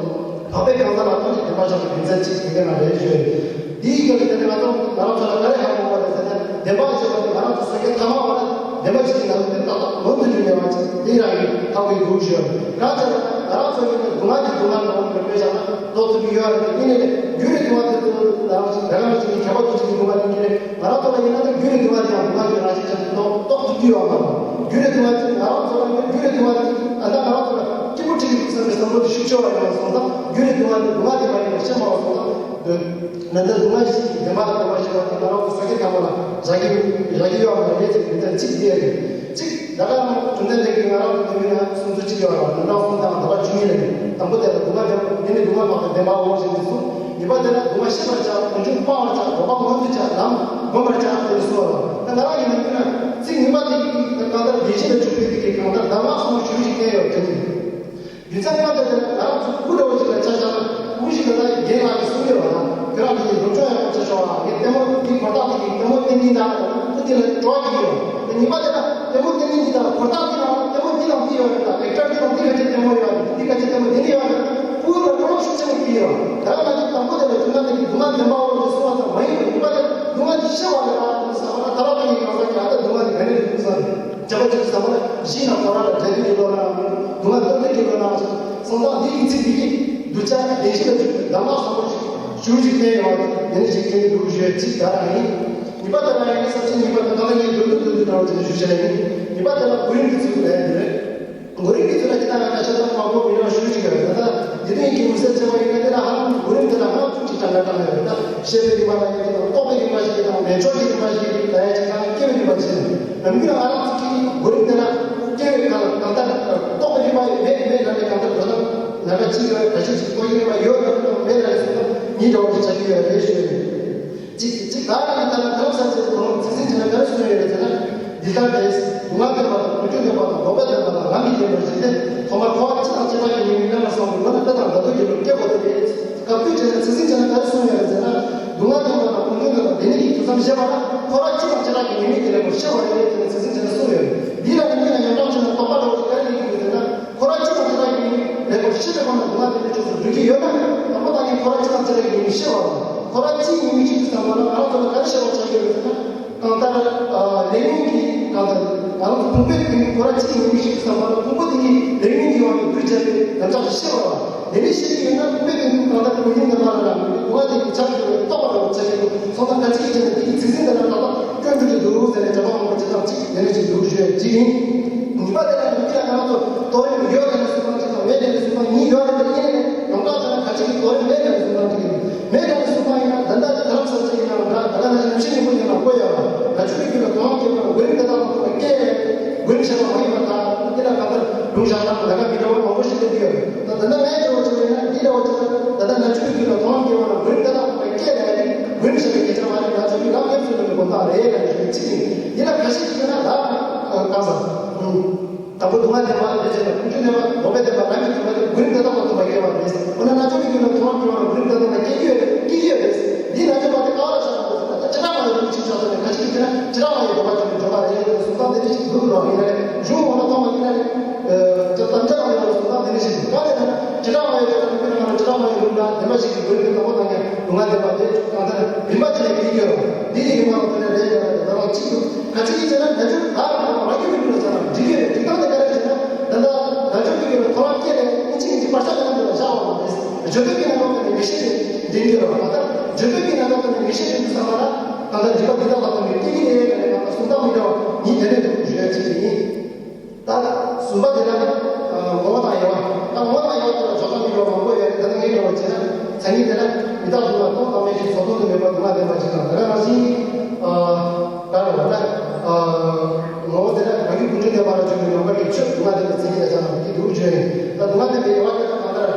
འཕགས་པའི་གང་ཟག་ལ་ལྟོས་ནས་བདེན་པ་བཞག་པའི་རྒྱུ་མཚན་གཅིག་དེ་ག་ན་རེད་ཞུ་ཡོད། དེའི་རྒྱབ་ལ་དེ་ནས་ང་ཚོ་ང་རང་ཚོ་ལ་ག་རེ་ཧ་གོ་བ་རེད་ཟེར་ན། བདེན་པ་ཞེས་པ་དེ་ང་རང་ཚོ་སོ་སྐྱེ་ཐ་མལ་པ་ལ་བདེན་པ་ཞིག་ཡིན་ན་དེ་ཏག་ཏག་ངོས་འཛིན་རྒྱུ་མེད་པ་ཅིག་དེ་རང་གིས་ཧ་གོ་ཡི་འདུག་ཞུ་ཡོད། གང་ལྟར་ང་རང་ཚོ་ཡིན་ན་སྡུག་བསྔལ་གྱི་སྡུག་བསྔལ་ནང་དཔེ་བཞག་ན་ལྡོག་ཐུབ་ཀྱི་ཡོད་རེད། དེ་ཡིན་ནའི་རྒྱུ་རེད་སྡུག་བསྔལ་དེ་ཚོ་ང་རང་ཚོ་རེ་བ་མི་བྱེད་ཀྱི་ཁྱད་པར་དུ་བྱེད་ཀྱི་སྡུག་བསྔལ་ཡིན་གྱི་རེད། ང་རང་ཚོ་ལ་ཡིན་ན་ད་རྒྱུ་རེད་སྡུག་བསྔལ་དེ་ཡང་སྡུག་བསྔལ་གྱི་རང་བཞིན་ཅན་དུ་རྟོགས་རྟོགས་ཐུབ་ཀྱི་ཡོད་མ་རེད། རྒྱུ་རེད་སྡུག་བསྔལ་དེ་ང་རང་ཚོ་ལ་ཡིན་ན་རྒྱུ་རེད་སྡུག་བསྔལ་དེ་ཨ་ད་ང་རང་ཚོ་ལ་སྐྱིད་པོ་ཁྲིད་ཀྱི་འདུག་བསམ་པའི་བསམ་བློ་དེ་ཤུགས་ཆེ་བ་ཡོང་བ་སོང་ཙང་། རྒྱུ་རེད་སྡུག་བསྔལ་དེ་སྡུག་བསྔལ་དེ་མ་ཡིན་པར་ཤེས་མ་བ་སོང་ཙང་། ད་ལྟ་སྡུག་བསྔལ་ཞིག་གི་བདེན་པ་དང་བདེན་པ་ཞིག་བ་དེ་ང་རང་ཚོ་སོ་སྐྱེ་ཐ་མལ་ལ་བཞག་གི་བཞག་གི་ཡོད་མ་རེད་ཟེར་གྱི་མི་ཚེ་གཅིག་དེ་རེད། གཅིག་ད་ལྟ་གྲུབ་མཐའ་འདི་གི་ང་རང་ཚོ་འདི་མིན་ན་གསུང་ཚུལ་གཅིག་ཡོད་ར། ད་ལྟ་གསུང་དང་ད་ལྟ་ཆུ་ཡིན་ལ་ནི་དང་པོ་དེ་ལ་སྡུག་བསྔལ་བདེན་པ་འདི་ནི་སྡུག་བསྔལ་འཕགས་པའི་བདེན་པའོ་ཞེས་འདི་གསུངས། གཉིས་པ་དེ་ལ་སྡུག་བསྔལ་ཤེས་པར་བྱ། ཀུན་འབྱུང་སྤང་བར་བྱ། འགོག་པ་ངོས་འཛིན་བྱ། ལམ་བསྒོམ་པར་བྱ་ཟེར་གསུངས་པ་ལ། ད་ང་རང་གི་ནང་དུ་ན་ཚིག་གཉིས་པ་དེ་གི་གང་ལྟར་བདེན་བཞི་ལ་འཇུག་པའི་དེ་གི་གང་ལྟར་གདམས་ངག་གསུམ་པོ་ཞུ་ཞིག་བསྟན་ཡོད་དེ་ནི། རྒྱུ་མཚན་གང་དེ་ལྟར་ང་རང་ཚོ་སྐུ་འདྲ་བོ་ཞིག་ལ་ཆ་བཞག་ན། སྐུ་ཞིག་ལ་ད་རྒན་ལགས་ཀྱིས་གསུངས་ཡོད་པ་ན། ཁྱོད་རང་གིས་སློབ་སྦྱོང་ཡག་པོ་བྱེད་ཆོག་ཨ། ངས་ལྟད་མོ་འདི་ཁོ་ཐག་དེ་གི་ལྟད་མོ་བསྟན་ནི་ད་ཁོ་དེ་ལ་སྤྲོ་བ་སྐྱེས་ཡོད། དེ་གཉིས་པ་དེ་ལ་ལྟད་མོ་བསྟན་ནི་འདི་དང་ཁོ་ཐག་དེ་ལ་ལྟད་མོ་འདི་དང་འདི་ཡོད་རེད། ད་ཨེག་ཊར་འདི་དང་འདི་ག་ཅིག་ལྟད་མོ་ཡོད་རེད། འདི་ག་ཅིག་ལྟད་མོ་འདི་ནི་ཡོད་རེད། སྐུ་ལ་སྤྲོ་བ་ཤུགས་ཆེན་པོ་སྐྱེས་ཡོད། ད་ང་ཚོ་དང་པོ་དེ་ལ་སྡུག་བསྔལ་དེ་གི་སྡུག་བསྔལ་བདེན་པའོ་ཞེས་གསུངས་པ་ཙམ་མ་ཡིན་པར། གཉིས་པ་དེ་སྡུག་བསྔལ་དེ་ཤེས་པ་རེད་ད་ཟེར་བ་ན། ད་ལྟ་ངས་གང་ཟག་གིས་ཨ་ད་སྡུག་བསྔལ་དེ་ག་ནས་རེད་འདུག་ཟེར་ནས། བྱས་པ་ཅིག་ཟེར་བ་ན་གཞི་ནས་ཁོ་རང་ལ་འབྲས་བུ་ཡིན་ལོ་ན་སྡུག་བསྔལ་སྟོབས་ལྡན་གྱི་ལོ་ན་སོང་ཙང་། འདི་ཡི་ཚིག་འདི་གིས་གདུལ་བྱ་བདེན་བཞི་ལ་འཇུག་པའི་གདམས་ངག་བཟང་པོ་ཞིག་ཞུ་ཞིག་བསྟན་ཡོད་པ་དེ་ནི་ཞིག་བསྟན་འདུག་ཞུ་ཡ་གཅིག་ད་རང་ཡིན། གཉིས་པ་དེ་ལ་ཡང་ས་བཅད་གཉིས་པ་དང་ད་ལྟ་ངས་མདོར་བསྡུས་མདོར་བསྡུས་དྲང་བ་དེ་ཞུ་བྱ་ཡིན། གཉིས་པ་དེ་ལ་གོ་རིམ་གྱི་ཚུལ་དུ་ལ་ཡ་འདི་རེད། གོ་རིམ་གྱི་ཚུལ་ལ་ཅི་ལྟར་ང་ཁ་ཤས་ཚང་མང་པོ་མི་རང་ཞུ་ཞིག་ཡོད་རེད། ད་ལྟ་འདི་དོན་གྱི་མི་སེར་བྱས་པ་ཡིན་ན་དེ་ལ་ཧ་ལམ་གོ་རིམ་དེ་ལ་ཧ་ལམ་ཐུགས་ཀྱི་གྲངས་ཀ་གྲངས་ཡོད་རེད། ད་བཤད་པའི་རིམ་པ་ལ་ཡིན་གྱི་དང་། རྟོགས་པའི་རིམ་པ་ཞིག་གི་དང་། ལྡན་ཕྱོགས་ཀྱི་རིམ་པ་ཞིག་གི་ད་ཡ་ཅིག་ཁ་སྐྱེ་བའི་རིམ་པ་ཞིག་ནམ་རྒྱུན་ང་རང་ཚོ་གི་གོ་རིམ་དེ་ལ་སྐྱེ་བའི་ཁ་ལ་གང་ལྟར་རྟོགས་པའི་རིམ་པ་མེད་མེད་ན་ནས་གང་ལྟར་འགྲོ་ན་ན་ག་གཅིག་ཡོད། ག་ཤེད་ཅིག་རྟོགས་པའི་རིམ་པ་ཡོད་ན་མེད་ན་ནས་སོང་ན་གཉིས་འདྲ་བོ་ཞིག་ཆགས་ཀྱི་ཡོད་རེད་ཞུ་ཡ་ཡིན། གཅིག་གཅིག་ག་རེ་ཡིན་ད་ལ་དེ་ལ་ས་བཅད་དེ་ཁོ་རང་གི་ཚིག་ཟིན་བྱས་ན་ག་རེ་གསུངས་ཡོད་རེད་ཟེར་ན། འདི་ལྟར་ཏེ། སྡུག་བསྔལ་བདེན་པ་དང་ཀུན་འབྱུང་བདེན་པ་དང་ལོག་པའི་བདེན་པ་དང་ལམ་གྱི་བདེན་པ་ཞེས་ཏེ། ཐོག་མར་འཁོར་བ་སྤྱི་དང་བྱེ་བྲག་གི་ཉེས་དམིགས་གནས་ལ་བསམ་པའི་སྒོ་ནས་དཔེ་དང་མདོར་བསྡུས་ཀྱི་ལུགས་སྐྱེ་དགོས་ཏེ། སྐབས་དུས་བྱས་ན་ཚིག་ཟིན་བྱས་ན་ག་རེ་གསུངས་ཡོད་རེད་ཟེར་ན། སྡུག་བསྔལ་བདེན་པ་དང་ཀུན་འབྱུང་བདེན་པ་དེ་གཉིས་ཀྱི་དུས་མཚམས་བཤད་པ་ན། འཁོར་བ་སྤྱི་དང་བྱེ་བྲག་གི་ཉེས་དམིགས་ཀྱི་ལེགས་པར་ཤེས་པ་རེད་ཟེར་ནས་ཚིག་ཟིན་བྱས་ན་གསུངས་ཡོད། འདི་ལ་ནི་མིག་ལ་ཡོངས་གྲགས་བྱས་ན་དོགས་པ་འདྲ་བོ་ཞིག་ག་རེ་སླེབས་ཀྱི་འདུག་ཟེར་ན། འཁོར་བ་སྤྱི་དང་བྱེ་བྲག་གི་ཉེས་དམིགས་ལེགས་པར་ཤེས་པའི་སྒོ་ནས་སྡུག་བསྔལ་དེ་འདྲའི་ཕྱོགས་སུ་འགྲོ་གི་ཡོད་ན། དང་པོ་ད་ནི་འཁོར་བ་སྤྱི་དང་བྱེ་བྲག་གི་ཉེས་དམིགས་ཤེས་པ་རེད། འཁོར་བ་སྤྱིའི་ཉེས་དམིགས་ཤེས་དུས་ཙམ་པ་ལ་ང་རང་ཚོ་ལ་ག་རེ་ཤེས་པར་བྱ་དགོས་རེད་ཟེར་ན། གང་ལྟར་ལས་ཉོན་གྱི་གང་ལྟར་ང་རང་ཚོ་ཕུང་པོའི་དོན་འཁོར་བ་སྤྱིའི་ཉེས་དམིགས་ཤེས་དུས་ཙམ་པ་ལ། ཕུང་པོ་དེ་ཉིད་ལས་ཉོན་གྱི་དབང་གིས་འདུས་བྱས་པའི་རྣམ་གཞག་ཅིག་ཤེས་པ་རེད། དེ་ནས་ཤེས་ཀྱི་ཡོད་ན་ཕུང་པོའི་དོན་གང་ལྟར་ཀུན་འབྱུང་བདེན་པ་ལ་རང་གི་སྡུག་བསྔལ་དེ་ཆགས་ཀྱི་རེད། རྟོགས་པ་རང་ཆགས་ཀྱི་འདུག་སོང་ཙང་ག་ཅིག་གིས་བྱས་ན་དེ་གི་ཚིག་ཟིན་དེ་ལ་ཏག་ཏག་སྐྱོན་འགྲོ་གི་འདུག་ཟེར་ནས་དྲི་བ་མང་པོ་ཅི་ཙམ་ཅིག་དེ་ནས་ཅིག་འདུག་ཞུ་ཡ་གཅིག་ཡིན། གཉིས་པ་དེ་ལ་ནི་དེ་ལ་ང་རང་ཚོ་དོ་རིང་ཡོད་དེ་ནས་སུ་གང་ཅིག་དང་མེད་དེ་ནས་སུ་གང་གཉིས་ཡོད་དེ་ཡིན་ནས་ཡོངས་གྲགས་བྱས་ན་ག་ཅིག་གི་དོ་རིང་མེད་དེ་ནས་སུ་གང་ཅིག་ཡིན། མེད་དེ་ནས་སུ་གང་ཡིན་ན་ད་ལྟ་དེ་ལ་ས་ཆ་ཡིན་ནའང་འདྲ། ད་ལྟ་ནང་བཞིན་ནམ་ཤི་ཉིན་མོ་ཡིན་ན་བཀོད་ཡོད་ར། ན་ཆུང་གི་རྒྱུད་ལ་དོ་སྣང་སྐྱེས་པ་ན་གོ་རིམ་དེ་དག་ལ་ཐུག་ན་སྐྱེ་བའི་གོ་རིམ་བྱས་པ་མ་ཡིན་པ་དང་། དེ་ལ་གང་ལྟར་ལུང་བཞག་སྟངས་ལས་ཀ་མི་འདྲ་བ་མང་པོ་ཞིག་སླེབས་ཀྱི་ཡོད་རེད། ད་ད་ལྟ་ངས་བྱས་པ་བྱས་པ་ཡིན་ན་འདི་འདྲ་བ་བྱས་ན། ད་ལྟ་ན་ཆུང་ དང་རེད་ལ་ཞུ་གཅིག་ཡིན། ཡིན་ན་ཁ་ཤས་ཀྱིས་ན་ད་གང་ཟེར། དང་པོ་སྡུག་བསྔལ་བདེན་པ་རེད་ཅེ་ན་ཀུན་འབྱུང་བདེན་པ་ལོག་པའི་བདེན་པ་རང་གི་སྡུག་བསྔལ་དེ་མགོ་རིམ་དེ་དག་ལ་ཐུག་པ་སྐྱེ་བ་རེད། འོ་ན་རྣལ་འབྱོར་པའི་རྒྱུད་ལ་མཐོང་བ་སྐྱེ་བ་ལ་མགོ་རིམ་དེ་དག་ལ་སྐྱེ་རྒྱུ་ཡོད་རེད། སྐྱེ་རྒྱུ་ཡོད་རེད། འདིའི་རྣལ་འབྱོར་པ་དེ་ག་ལ་བཞག་པ་རེད་ཟེར་ན། ད་བྱེ་བྲག་སྨྲ་བའི་ལུགས་ཀྱིས་ཆ་མཚོན་ནས་ཁ་ཅིག་གིས་བྱས་ན་བྱེ་བྲག་སྨྲ་བའི་བདེན་པ་ཅན་དུ་འཇོག་པ་རེད་ཟེར་གསུང་སྟངས་དེ་འདྲ་ཞིག་འདུག་རོགས། ཡིན་ན་རེད། གཞུང་འོ་ན་ཐོག་མ་ཡིན་ན་རེད། ད་དམ་བཅའ་ནང་ལ་གསུང་སྟངས་དེ་འདྲ་ཞིག་འདུག་ག་རེ་ན་བྱེ་བྲག་སྨྲ་བའི་ལུགས་ལ་བྱེ་བྲག་སྨྲ་བའི་ལུགས་ལ་བདེན་པ་ཞིག་གི་སྒོ་ནས་དང་པོ་དང་ཀྱང་སྡུག་བསྔལ་བདེན་པ་དེ་གང་ལྟར་རིམ་པ་བྱས་ནས་སྐྱེ་རྒྱུ་རེད། འདི་ཡི་རིམ་པ་ལ་བརྟེན་ནས་རེད་ཡ་རེད། ད་རང་གཅིག་ཏུ་ག་ཅི་ཡིན་ཟེར་ན། རྣལ་འབྱོར་བདག་གི་ནང་རང་རྒྱུད་ཀྱི་ལུགས་ལ་བྱ་ན་འགྲིག་གི་རེད། འགྲིག་སྟངས་དེ་ག་རེ་ཟེར་ན། ད་ལྟ་རྣལ་འབྱོར་རྒྱུད་ཀྱི་ཐོག་ལ་སྐྱེས་ནས་ཨིན་ཅི་མིན་ཅི་བར་ཆད་ཀྱི་ནང་དུ་ལ་བཞག་པ་མ་རེད། བརྗོད་པའི་ནང་དུ་ནས་ངེས་ཤེས་ཀྱི་འདྲེན་གྱི་རེད། ད་ལྟ་བརྗོད་པའི་ནང་དུ་ནས་ངེས་ཤེས་ཀྱི་འདུག་བསམ་པ་ལ་ད་ལྟ་འགྲིག་པ་འདི་དག་ལ་ཐོག་ནས་སྐྱེ་གི་རེད་ལ་ནས་ད་ལྟ་གསུང་སྟངས་མི་འདྲ་བ་ཉིད་དེ་ནས་འདུག་ཞུ་ཡ་ཅིག་ཡིན། ད་གསུམ་པ་དེ་ལ་ངོ་བོ་དང་དབྱེ་བ། ད་ངོ་བོ་དང་དབྱེ་བ་དེ་ལ་འཇོག་སྟངས་མི་འདྲ་བ་མང་པོ་ཡོད་རེད། ད་ནི་ངས་འདྲ་བ་བྱས་ན། མཚན་ཉིད་དེ་ལ་མི་རྟག་སྡུག་བསྔལ་སྟོང་དང་མེད་ཅིང་བཟོ་ལྟ་དུ་མེད་པ་སྡུག་བསྔལ་བདེན་པ་ཅིག་དང་། དེ་ག་ནང་བཞིན་ག་རེ་བ་ད་ངོ་བོ་དེ་ལ་རང་རྒྱུད་ཀུན་འབྱུང་བདེན་པ་ལ་འཇུག་པའི་ལམ་ཁ་གི་ཆོས་སྡུག་བསྔལ་བདེན་པའི་མཚན་ཉིད་ལ་སྦྱར་ན་འདི་འདུག་བརྗོད་ཡིན། ད་སྡུག་བསྔལ་བདེན་པའི་དབྱེ་བ་དེ་ལ་གང་ལྟར་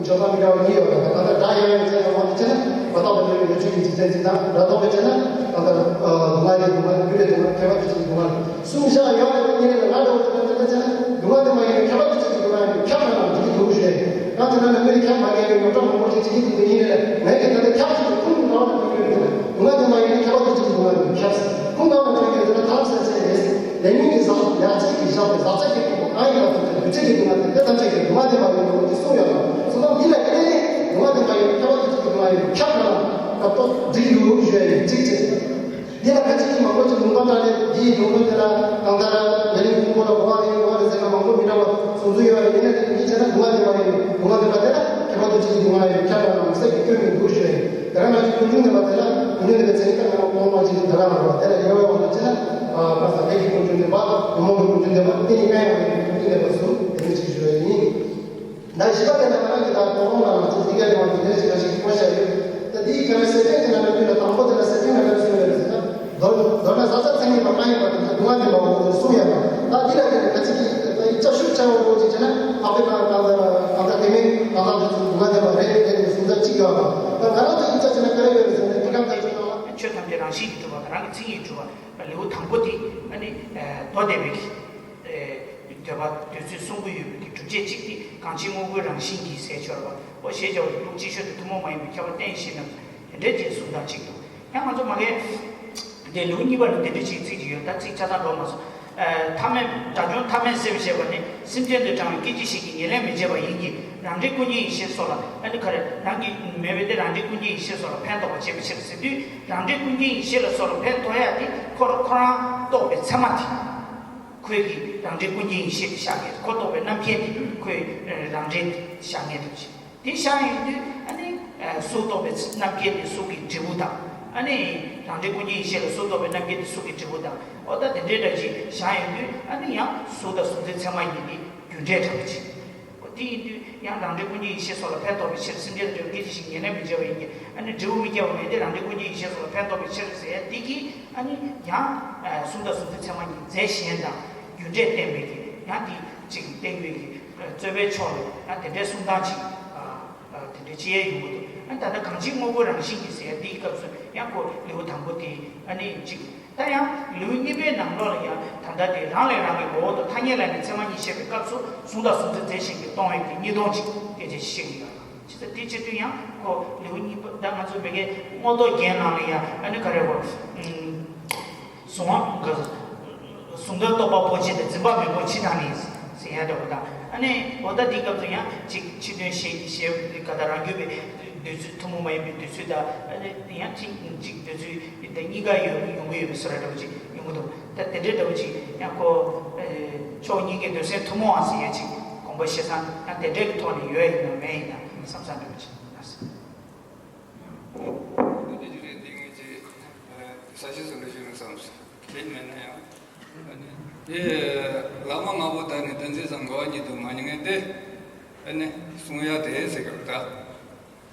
འཇོག་སྟངས་མི་འདྲ་བ་གཉིས་ཡོད་པ་དང་། གང་ལྟར་སྒྲ་དབྱེ་བའི་ཚེ་ལ་ངོ་བོ་དེ་བྱས་ན་མ་རྟོགས་པའི་ལུས་ཀྱི་ལུས་ཆོས་ཀྱི་འཇིག་རྟེན་གཅིག་དང་། སྒྲ་རྟོགས་པའི་ཚེ་ན་གང་ལྟར་སྡུག་བསྔལ་གྱི་སྡུག་བསྔལ། རྒྱུ་འབྲས་སྡུག་བསྔལ། ཁྱད་པར་དུ་བྱེད་ཀྱི་སྡུག་བསྔལ། གསུམ་བཞག་ཡོད་རེད། དེ་ཉིད་ལ་ང་འདྲ་བོ་དེ་ལ་དེ་ལ་བྱས་ན་སྡུག་བསྔལ་དེ་མ་ཡིན་ན་ཁྱད་པར་དུ་བྱེད་ཀྱི་སྡུག་བསྔལ་ཡིན། ཁྱབ་ན་ལ་འཇིག་གི་འདུག་ཞེས། ཡང་དེ་ན་ནི་མིར་ཁྱབ་མ་ངེས་པའི་ཉོག་དྲ་མང་པོ་ཞིག་བྱེད་ཀྱི་འདུག་དེ་ཉིད་ལ་ངས་ཀྱི་ད་ལྟ་ཁྱབ་བྱེད་ཀྱི་ཁུངས་གང་ལ་ཐུག་ཡོད་རེད། སྡུག་བསྔལ་དེ་མ་ཡིན་ན་ཁྱད་པར་དུ་བྱེད་ཀྱི་སྡུག་བསྔལ་ཡིན། ཁྱབ། ཁུངས་གང་ལ་ཐུག་ཡོད་རེད་ན། ཐར་ཟེར་ཚེ་རེད། ལས་ཉོན་གྱི་ཟག་ཡ་ཚད་ཀྱི་བཞག་པའི་ཟག་བཅས་ཀྱི་ཁུངས་གང་ཡིན་པ་དེ་ཚོ་འདུས་བྱས་ཀྱི་སྡུག་བསྔལ་དེ་དེ་ཐམས་ཅད་ཀྱི་སྡུག་བསྔལ་དེ་མ་ཡིན་ནོ་དེ་གསུངས་ཡོད་ལ། གསུངས་སྟངས་འདི་ལ་བརྟེན་ནས་སྡུག་བསྔལ་དེ་མ་ཡིན་ཁྱད་པར་དུ་བྱེད་ཀྱི་སྡུག་བསྔལ་ཡིན། ཁྱབ་ན་ལ་ད་ལྟོ་འགྲིག་འདུག་ཞུ་ཡ་ཡིན། གཅིག་བྱས། འདི་ལ་ཁ་ཅིག་གིས་མང་པོ་ཅིག་ལུང་བསྟན་བཏང་ནས་འདིའི་ལུང་བསྟན་དེ་ལ་གང་ལྟར་ཡ་ལན་ཁུང་པོ་ལ་གོ་བ་རེད་གོ་བ་རེད་ཟེར་ན་མང་པོ་མི་འདྲ་བ་གསུང་ཚུལ་ཡོད་རེད། ཡིན་ན་ནི་འདི་བྱས་ན་སྡུག་བསྔལ་དེ་མ་ཡིན། སྡུག་བསྔལ་དེ་ལ་དེ་ལ་ཁྱད་པར་དུ་བྱེད་ཀྱི་སྡུག་བསྔལ་ཡིན། ཁྱབ་པ་ནང་གསེབ་ཀྱི་སྐྱོན་མི་འདུག་ཞུ་ཡ་ཡིན། དེ་ལ་ང་ཚོས་ཀུན་འབྱུང་བདེན་པ་དེ་ལ་ཡིན་ནོ་ནི་བའི་ཚེ་ནི་ད་ང་གོང་མ་ཅིག་ད་ག་ལ་རོ་དེ་ལ་དབྱེ་བའི་འོག་ཏུ་བྱས་ན། ཨ་ཁ་ས་ལས་ཀྱི་ཀུན་འབྱུང་བདེན་པ། ཉོན་མོངས་ཀྱི་ཀུན་འབྱུང་བདེན་པ། དེ་ནི་ལྔ་ཡང་ཀུན་འབྱུང་བདེན་པ་གསུམ་དེ་ནི་ཅིག་ཞུ་ཡ་ཡིན། ད་བཞི་པ་དེ་ལ་ང་རང་གིས་ད་དོ་དགོང་ལ་ང་ཚོ་འདི་ག་ལས་མང་དེ་འདྲ་ཞིག་ང་ཞིག་གོ་བཞག་ཡོད། ད་འདིའི་ག་རེ་གསེར་ཕྲེང་དེ་ལ་ན་དུས་ལ་དང་པོ་དེ་ལ་གསེར་ཕྲེང་ལ་ག་རེ་གསུངས་ཡོད་རེད་ཟེར་ན། མདོར་མདོར་ན་ཟག་བཅས་མཚན་ཉིད་པ་གང་ཡིན་པ་དེ་ཚོ་སྡུག་བསྔལ་བདེན་པའོ་ཟེར་གསུངས་ཡོད་པ། ད་འདི་ལ་དེ་ལ་ཁ་ཅིག་གིས་ད་ཡིག་ཆ་ཤུགས་ཆེ་བ་འདྲ་བོ་ཅིག་བྱས་ན། འཕགས་པའི་གང་གང་ལྟར་གང་ལྟར་དེ་མིན་གང་ལྟར་དེ་ཚོ་སྡུག་བསྔལ་བདེན་པ་རེད་དེ་ནས་གསུང་ཚུལ་གཅིག་ཡོད་པ། ད་ང་རང་ཚོ་ཡིག་ཆ་བྱས་ན་ག་རེ་ཡོད་རེད་ཟེར་ན། ཐུགས་ཁམས་ཐམས་ཅད་སྣང་བ། ཆོས་ཐམས་ཅད་རང་བཞིན་གྱིས་གྲུབ་པ་དང་རང་གི་མཚན་ཉིད་གྲུབ་པ། ལེའུ་དང་པོ་དེ་ཨ་ནི་མདོ་སྡེ་པའི་གི་འདོད་པ་འདོད་ཚུལ་གསུང་གི་ཡོད་པའི་གི་སྒྲུབ་བྱེད་གཅིག་དེ་གང་ཕྱིར་དངོས་ཀུན་རང་བཞིན་གྱིས་ཟེར་ཆོག་པ། ཨོ་ཞེས་བྱ་བ་ལུགས་ཅིག་ཤོས་དང་ཐུན་མོང་མ་ཡིན་པའི་ཁྱད་པར་བསྟན་ཞེས་ན། དེ་འདྲའི་རྗེས་གསུང་དང་གཅིག་ཏུ། ཡང་ང་ཚོ་མ་གིར་དེ་ལེའུ་གཉིས་པ་ལ་དེ་འདྲ་ཅིག་ཚིག་ཅིག་ཡོད། ད་ཚིག་ཆ་ཚང་འགྲོ་མ་སོང་། ཨ་ཐ་མལ་དགྲ་བཅོམ་ཐ་མལ་སེལ་བར་བྱེད་པ་ནི་སེམས་ཅན་དུ་དྲང་བའི་སྐད་ཅིག་ཞིག་གིས་ཉེར་ལེན་མི་བྱེད་པ་ཡིན་གྱི། རང་འབྲས་ཀུན་མཁྱེན་ཡེ་ཤེས་སོགས་ལ། ཨ་ནི་ག་རེ་རང་གི་མེད་པའི་དེ་རང་འབྲས་ཀུན་མཁྱེན་ཡེ་ཤེས་སོགས་ལ་ཕན་ཐོགས་པར་བྱེད་པའི་ཕྱིར་ཟེར་དུས། རང་འབྲས་ཀུན་མཁྱེན་ཡེ་ཤེས་ལ་སོགས་ལ་ཕན་ཐོགས་ཡ་དེ་ཁོ་ཁོ་རང་རྟོགས་པའི་ཚད་མ་དེ། ཁོའི་གི་རང་འབྲས་ཀུན་མཁྱེན་ཡེ་ཤེས་དེ་བཞག་མཁན། ཁོ་རྟོགས་པའི་རྣམ་མཁྱེན་དེ་ཁོའི་རང་འབྲས་བཞག་མཁན་དེ་བྱེད། དེ་བཞག་ཡོང་དུས་ཨ་ནི་གཟུགས་རྟོགས་པའི་རྣམ་མཁྱེན་དེ་གཟུགས་ཀྱི་འབྲས་བུ་དང་། ཨ་ནི་རང་འབྲས་ཀུན་མཁྱེན་ཡེ་ཤེས་ལ་གཟུགས་རྟོགས་པའི་རྣམ་མཁྱེན་དེ་གཟུགས་ཀྱི་འབྲས་བུ་དང་། འོ་ད་དེ་འདྲའི་འདྲ་ཅིག་བཞག་ཡོང་དུས་ཨ་ནི་ཡང་གཟུགས་དང་གཟུགས་འཛིན་ཚད་མ་གཉིས་དེ་རྒྱུ་འབྲས་འདྲ་བོ་ཅིག་འོ་དེ་ཡིན་དུས་ཡང་རང་འབྲས་ཀུན་མཁྱེན་ཡེ་ཤེས་སོགས་ལ་ཕན་ཐོགས་པའི་ཕྱིར། སེམས་ཅན་དུ་སྐད་ཅིག་ཞིག་ཉེར་ལེན་མི་བྱེད་པ་ཡིན་གྱི། ཨ་ནི་འབྲས་བུ་མི་སྐྱེ་བ་མེད་དེ་རང་འབྲས་ཀུན་མཁྱེན་ཡེ་ཤེས་སོགས་ལ་ཕན་ཐོགས་པའི་ཕྱིར་ཟེར་ཡ་དེ་གིས་ཨ་ནི་ཡང་གཟུགས་དང་གཟུགས་འཛིན་ཚད་མ་གཉིས་རྫས་གཞན་དང་རྒྱུ་འབྲས་བསྟན་པའི་གི་ཡང་དེ་ཅིག་བསྟན་པའི་གི་རྩོད་པའི་ཕྱོགས་ལ་ཡང་དེ་འདྲའི་གསུང་སྟངས་ཅིག་དེ་འདྲའི་ཅི་ཡང་ཡོང་གི་འདུག་ཨ་ནི་ད་ལྟ་གང་ཕྱིར་དངོས་ཀུན་རང་བཞིན་གྱིས་ཟེར་ཡ་དེའི་སྐབས་སུ་ཡང་ཁོ་ལེའུ་དང་པོ་དེ་ཨ་ནི་ཅིག་ད་ཡང་ལེའུ་གཉིས་པའི་ནང་ལོགས་ལ་ཡང་ད་ལྟ་དེ་རང་ལས་རང་གི་ངོ་བོ་དང་ཐ་སྙད་ལ་ནི་ཚད་མ་གཉིས་བཤད་པའི་སྐབས་སུ་གཟུགས་དང་གཟུགས་འཛིན་རྫས་གཞན་གྱིས་སྟོང་བའི་གི་གཉིས་སྟོང་ཅིག་སྐད་ཆ་ཞིག་བཤད་ཀྱི་ཡོད། ཅི་ཟེར་དེ་བྱེད་དུས་ཡང་ཁོ་ལེའུ་གཉིས་པ་ད་ང་ཚོ་མི་གའི་མངོན་རྟོགས་རྒྱན་ནང་ལ་ཡང་ཨ་ནི་ག་རེ་གོ། གཟུང་བ་གཟུང་དོན་རྟོགས་པ་པོ་ཆེ་དང་འཛིན་པ་མེད་པོ་ཆེ་དང་ནི་ཟེར་ཡ་འདྲ་བོ་དང་། ཨ་ནི་འོ་ད་དེའི་སྐབས་སུ་ཡང་ཅིག་ཕྱི་དོན་ཞེས་ཞེས་ག་ད་རང་རྒྱུད་པའི་འདོད་ཚུལ་ཐུན་མོང་མ་ཡིན་པའི་འདོད་ཚུལ་དང་། ཨ་ནི་ཡང་ཅིག་ཅིག་འདོད་ཚུལ་དེ་གཉིས་ཀ་ཡོད་ཡོང་གི་ཡོད་པའི་བཟོ་འདྲ་བོ་ཅིག་ཡོང་གི་འདུག་ད་དེ་འདྲའི་འདྲ་བོ་ཅིག་ཡང་ཁོ་ཕྱོགས་གཉིས་ཀའི་འདོད་སེམས་ཐུན་མོང་བ་ཟེར་ཡ་ཅིག་དགོངས་པ་བཞེས་ས་ཡང་དེ་འདྲའི་གི་ཐོག་ནས་ཡོད་ཡིན་ན་མེད་ཡིན་ན་བསམ་ས་འདྲ་བོ་ཅིག་ཡིན་ན་ཟེར། འདི་འདྲ་ཅིག་རེད། འདི་ངས་ཅིག་ས་གཞི་བཟོ་འདྲ་ཞིག་ཡོང་བསམ་སོང་། དེ་མེད་ན་ཡང་། ཨ་ནི་དེ་བླ་མ་ལྔ་པོ་དག་ནི་བསྟན་འཛིན་བཟང་འགལ་བ་ཉིད་དུ་མ་ངེས་ཏེ། ཨ་ནི་གསུང་ཡ་དེ་ཟེར་གི་རེད་ད།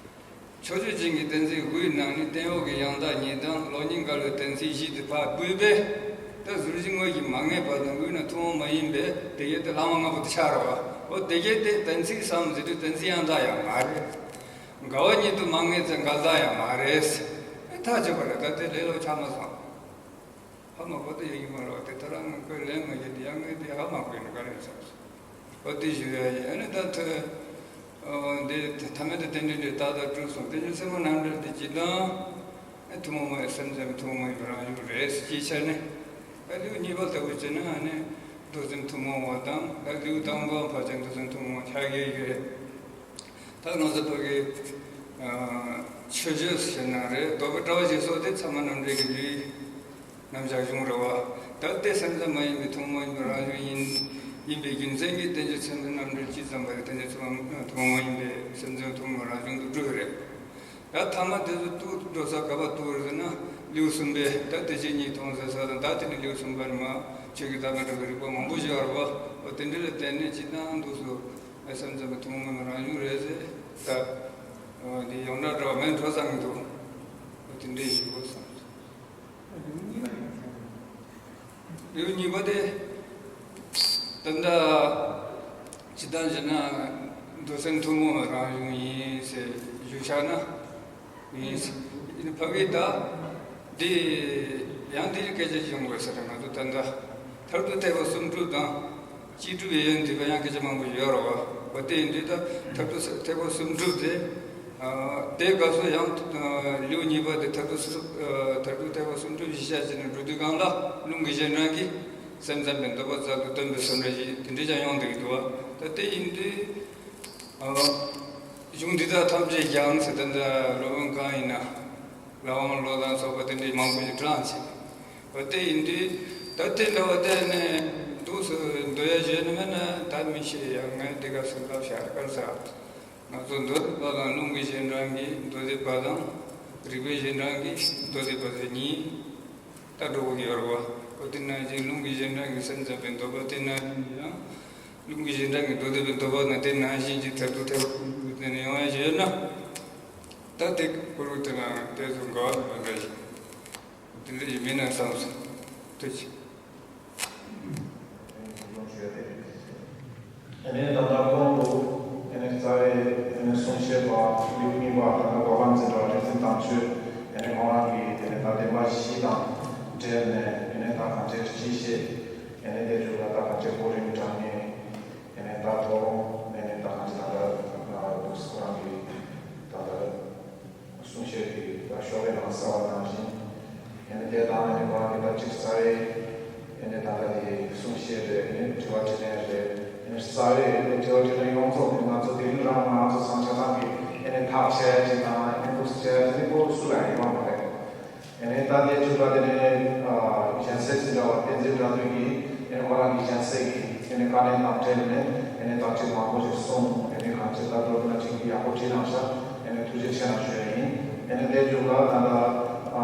ཕྱོགས་ཆོས་ཅན་གྱི་བསྟན་འཛིན་དབུས་ནང་ནི་སྟེང་འོག་གི་ཡང་དག་ཉིད་དང་གློག་བརྙན་འགལ་བའི་བསྟན་འཛིན་བཞི་དེ་ཕར་བཀོད་པས། ད་ཟུར་བཞི་དངོས་ཀྱིས་མ་ངེས་པ་དང་དབུས་ན་ཐུན་མོང་མ་ཡིན་པས་དེ་གས་དེ་བླ་མ་ལྔ་པོ་དེ་ཆགས་རེད་བ། འོ་དེ་གས་དེ་བསྟན་འཛིན་བཟང་ཟེར་དུས་བསྟན་འཛིན་ཡང་དག་ཡང་མ་རེད། འགལ་བ་ཉིད་དུ་མ་ངེས་ཚེ་འགལ་རྟགས་ཡང་མ་རེད། ཨེ་ཐག་ཆོད་པ་རེད། ད་དེ་ལས་ལོག་ཆགས་མ་སོང་། ཧ་མ་གོ་དེ་ཡོད་ཀྱི་མ་རེད་བ། དེ་ད་རང་ངས་ཁོས་ལན་མ་བརྒྱབ་དེ་ཡང་ངས་དེ་ཧ་མ་གོ་ཡིན་ན་ག་རེ་བསམ་སོང་། འོ་དེ་ཞུ་ཡ་ཡིན། ཨ་ནི་ད་ཐོས། འདི་ཐ་མལ་དུ་རྟེན་འབྲེལ་འདྲེ་ཏག་ཏག་གྲུབ་སོང་། རྟེན་འབྲེལ་ཚད་མ་རྣམ་འགྲེལ་དེ་སྤྱིར་བཏང་ཨ་ཐུན་མོང་མ་ཡིན། སེམས་ཙམ་ཐུན་མོང་མ་ཡིན་པའི་རང་བཞིན་རེད་ཅེས་བྱས་ནས། ཨ་ལེའུ་གཉིས་པ་ལྟ་བུ་བྱས་ན་ཨ་ནི་མདོ་སེམས་ཐུན་མོང་བ་དང་། ཨ་ལེའུ་དང་པོ་ཕལ་ཆེར་མདོ་སེམས་ཐུན་མོང་བ་ཆགས་ཀྱི་ཡོད་རེད། ད་ང་ཚོ་བོད་ཀྱི་ཨ་མཆོད་བརྗོད་ཟེར་ན་རེད། བསྟོད་པའི་བཀྲ་བ་ཞིག་སོགས་དེ་ཚད་མ་རྣམ་འགྲེལ་གྱི་ལེའུ་རྣམ་གཞག་གཞུང་རེད་བ། ད་དེ་སེམས་ཙམ་མ་ཡིན་པའི་ཐུན་མོང་མ་ཡིན་པའི་རང་བཞིན་ཡིན། ཡིན་པའི་རྒྱུ་མཚན་གྱིས་རྟེན་འབྲེལ་ཚད་མ་རྣམ་འགྲེལ་སྤྱི་ཙམ་པ་རེད། རྟེན་འབྲེལ་ཚད་མ་ཐུན་མོང་མ་ཡིན་པའི་སེམས་ཙམ་ཐུན་མོང་རང་བྱུང་དུ་གྲུབ་པ་རེད། ད་ཐ་མ་དེ་ཚོ་ཏུ་འགྲོ་ས་ག་པར་ཏུ་རེད་ཟེར་ན་ལེའུ་གསུམ་པའི་ད་དེ་བཞིན་ཉིད་མཐོང་ཟེར་ས་དང་། ད་དེ་ནས་ལེའུ་གསུམ་པ་ནས་མ་ཆོས་ཀྱི་མཐའ་དང་འགྲོ་བའི་རིགས་པ་མང་པོ་ཞིག་ཡོད་རེད་བ། འོ་དེ་འདྲ་ལ་བརྟེན་ནས་སྤྱིར་བཏང་འདུག་སོ། ཨ་སེམས་ཙམ་པའི་ཐུན་མོང་མ་ཡིན་པའི་རང་བྱུང་རེད་ཟེར། ད་འདི་ཡོངས་གྲགས་འདྲ་བ་མེད་འགྲོ་བསམ་གྱི་འདུག་འོ་དེ་འདྲའི་ཞུ་དགོས་བསམ། ལེའུ་གཉིས་པ་དེ་ད་ལྟ་ཇི་ལྟར་བྱས་ན་མདོ་སེམས་ཐུན་མོང་བའི་རང་བྱུང་ཡིན་ཟེར་ཞུ་བཞག་ན་ཡིན། ཕ་གི་ད་འདི་ཡང་འདིའི་སྐད་ཆ་ཡོང་དགོས་ཟེར། ང་ཚོ་ད་ལྟ་མཐར་ཐུག་ཐེག་པ་གསུམ་སྒྲུབ་དང་། སྤྱི་སྒྲུབ་ཡོན་ཏན་པ་ཡང་སྐད་ཆ་མང་པོ་ཡོད་རེད་བ། འོ་དེ་ཡིན་དུས་ད་མཐར་ཐུག་ཐེག་པ་གསུམ་སྒྲུབ་དེ། ཨ་དེའི་སྐབས་སུ་ཡང་ཨ་ལེའུ་གཉིས་པ་དེ་མཐར་ཐུག་གསུམ། ཨ་མཐར་ཐུག་ཐེག་པ་གསུམ་སྒྲུབ་གཞི་བཞག་བྱས་ནས་འགྲོ་དུས་སྒང་ལ་ལུང་གི་གཞན་དྲངས་ཀྱིས་སེམས་ཙམ་པའི་འདོད་པ་རྩལ་དུ་སྟོན་པའི་བཟོ་འདྲ་ཞིག་དེ་འདྲ་ཅིག་ཡོང་བསྡད་ཀྱི་འདུག་བ། ད་དེ་ཡིན་དུས་ཨ་གཞུང་འདི་དག་ཐམས་ཅད་ཀྱང་ཟེར། ད་ལྟ་སློབ་དཔོན་གང་ཡིན་ན། ལམ་ལྷོང་བློ་དང་སོགས་པ་དེ་འདྲའི་མང་པོ་ཞིག་དྲངས་ཟིན། འོ་དེ་ཡིན་དུས་ད་དེ་འདྲ་བ་དེ་ནས་འདུག་སེ་འདོད་ཡ་བྱས་ནས་མེད་ན་ད་མི་ཤེས་ཡ། ངས་དེ་ག་སུ་ལབ་བཞག་ག་ཟེར། ང་ཚོ་མདོ་སྡེ་པ་དང་ལུང་གི་གཞན་དྲངས་ཀྱི་མདོ་སྡེ་པ་དང་། རིགས་པའི་གཞན་དྲངས་ཀྱི་མདོ་སྡེ་པ་ཟེར་གཉིས་ད་འགྲོ་གི་ཡོད་རེད་བ། འོ་དེ་ནང་བཞིན་ལུང་གི་གཞན་དྲངས་ཀྱི་སེམས་ཙམ་པའི་འདོད་པ་དེ་ནང་བཞིན་ཡང་། ལུང་གི་གཞན་དྲངས་ཀྱི་མདོ་སྡེ་པའི་འདོད་པ་ནང་དེ་ནང་བཞིན་གྱི་མཐར་ཐུག་ཐེག་པ་དེ་ནས་ཡོང་ཡ་ཞིག་ཡོད་ན། ད་དེ་ཁོ་རང་དེ་ལ་དེ་ཚོ་འགལ་བ་མེད་འདྲ་ཞིག་དེ་འདྲ་ཞིག་མིན་ན་བསམ་སོང་། ཐུགས་རྗེ་ཆེ། ཨ་ནི་ད་ལྟ་གོང་དུ་ཨ་ནི་རྩ་བའི་ཨ་ནི་གསུང་བཤད་པ་ལེའུ་གཉིས་པ་ད་ལྟ་གོ་འཕང་འཛིན་གྲྭ་རིག་འཛིན་དམ་ཆོས་ཨ་ནི་ཁོང་རང་གིས་ཨ་ནི་ད་བདེན་པ་བཞི་དང་འབྲེལ་ནས་ཨ་ནི་ད་གང་ཅིར་ཅི་བཤད། ཨ་ནི་དེ་ཚོ་ལ་ད་གང་ཅིར་གོ་རིམ་དྲངས་ནས། ཨ་ནི་ད་ཐོག་ཨ་ནི་ད་གང་ཅི་ད་ལྟ་ང་འདུག་སེ་ཁོ་རང་གིས་ད་ལྟ་གསུང་བཤད་ཀྱི་ད་ཤོག་ལྷེ་ནང་གསལ་བ་ནང་བཞིན། ཨ་ནི་དེ་དང་ཨ་ནི་ཁོ་རང་གིས་ད་ཅིག་རྩ་བའི་ཨ་ནི་ད་ལྟ་དེ་གསུང་བཤད་རེད། ཨ་ནི་དྲི་བ་དྲིས་ལན་རེད། ཨ་ནི་རྩ་བའི་ཨ་ནི་དྲི་བ་དྲིས་ལན་ཡོངས་རྫོགས་ནི་ང་ཚོ་དེ་རིང་རང་ང་ཚོ་བཟང་ཆ་ཚང་གིས་ཨ་ནི་ཐག་བཅད་ཡ་ཅིག་དང་། ཨ་ནི་འདུག་སེ་བྱེད་ཡ་དེ་ནི་ཁོ་སུ་ལ་ཡིན་པ་མ་རེད། ཨ་ནི་ད་ལྟའི་ཆུ་ཚོད་དེ་ནས་ཨ་གཞན་སེལ་འཛིན་གྲྭ་བ་བསྟན་འཛིན་དགྲ་འདུལ་གྱིས་ཨ་ནི་ཁོ་རང་གི་གཞན་སེལ་གྱི་ཨ་ནི་བཀའ་ལན་དང་འབྲེལ་ནས་ཨ་ནི་བརྟག་དཔྱད་མང་པོ་ཞིག་གསུངས། ཨ་ནི་གང་ཅི་ད་མདོར་ན་ཅིག་ཡག་པོ་བྲིས་གནང་ཤག་ཨ་ནི་ཐུགས་རྗེ་ཆེ་གནང་ཞུ་ཡ་ཡིན། ཨ་ནི་དེའི་མཇུག་ལ་ད་ལྟ་ཨ་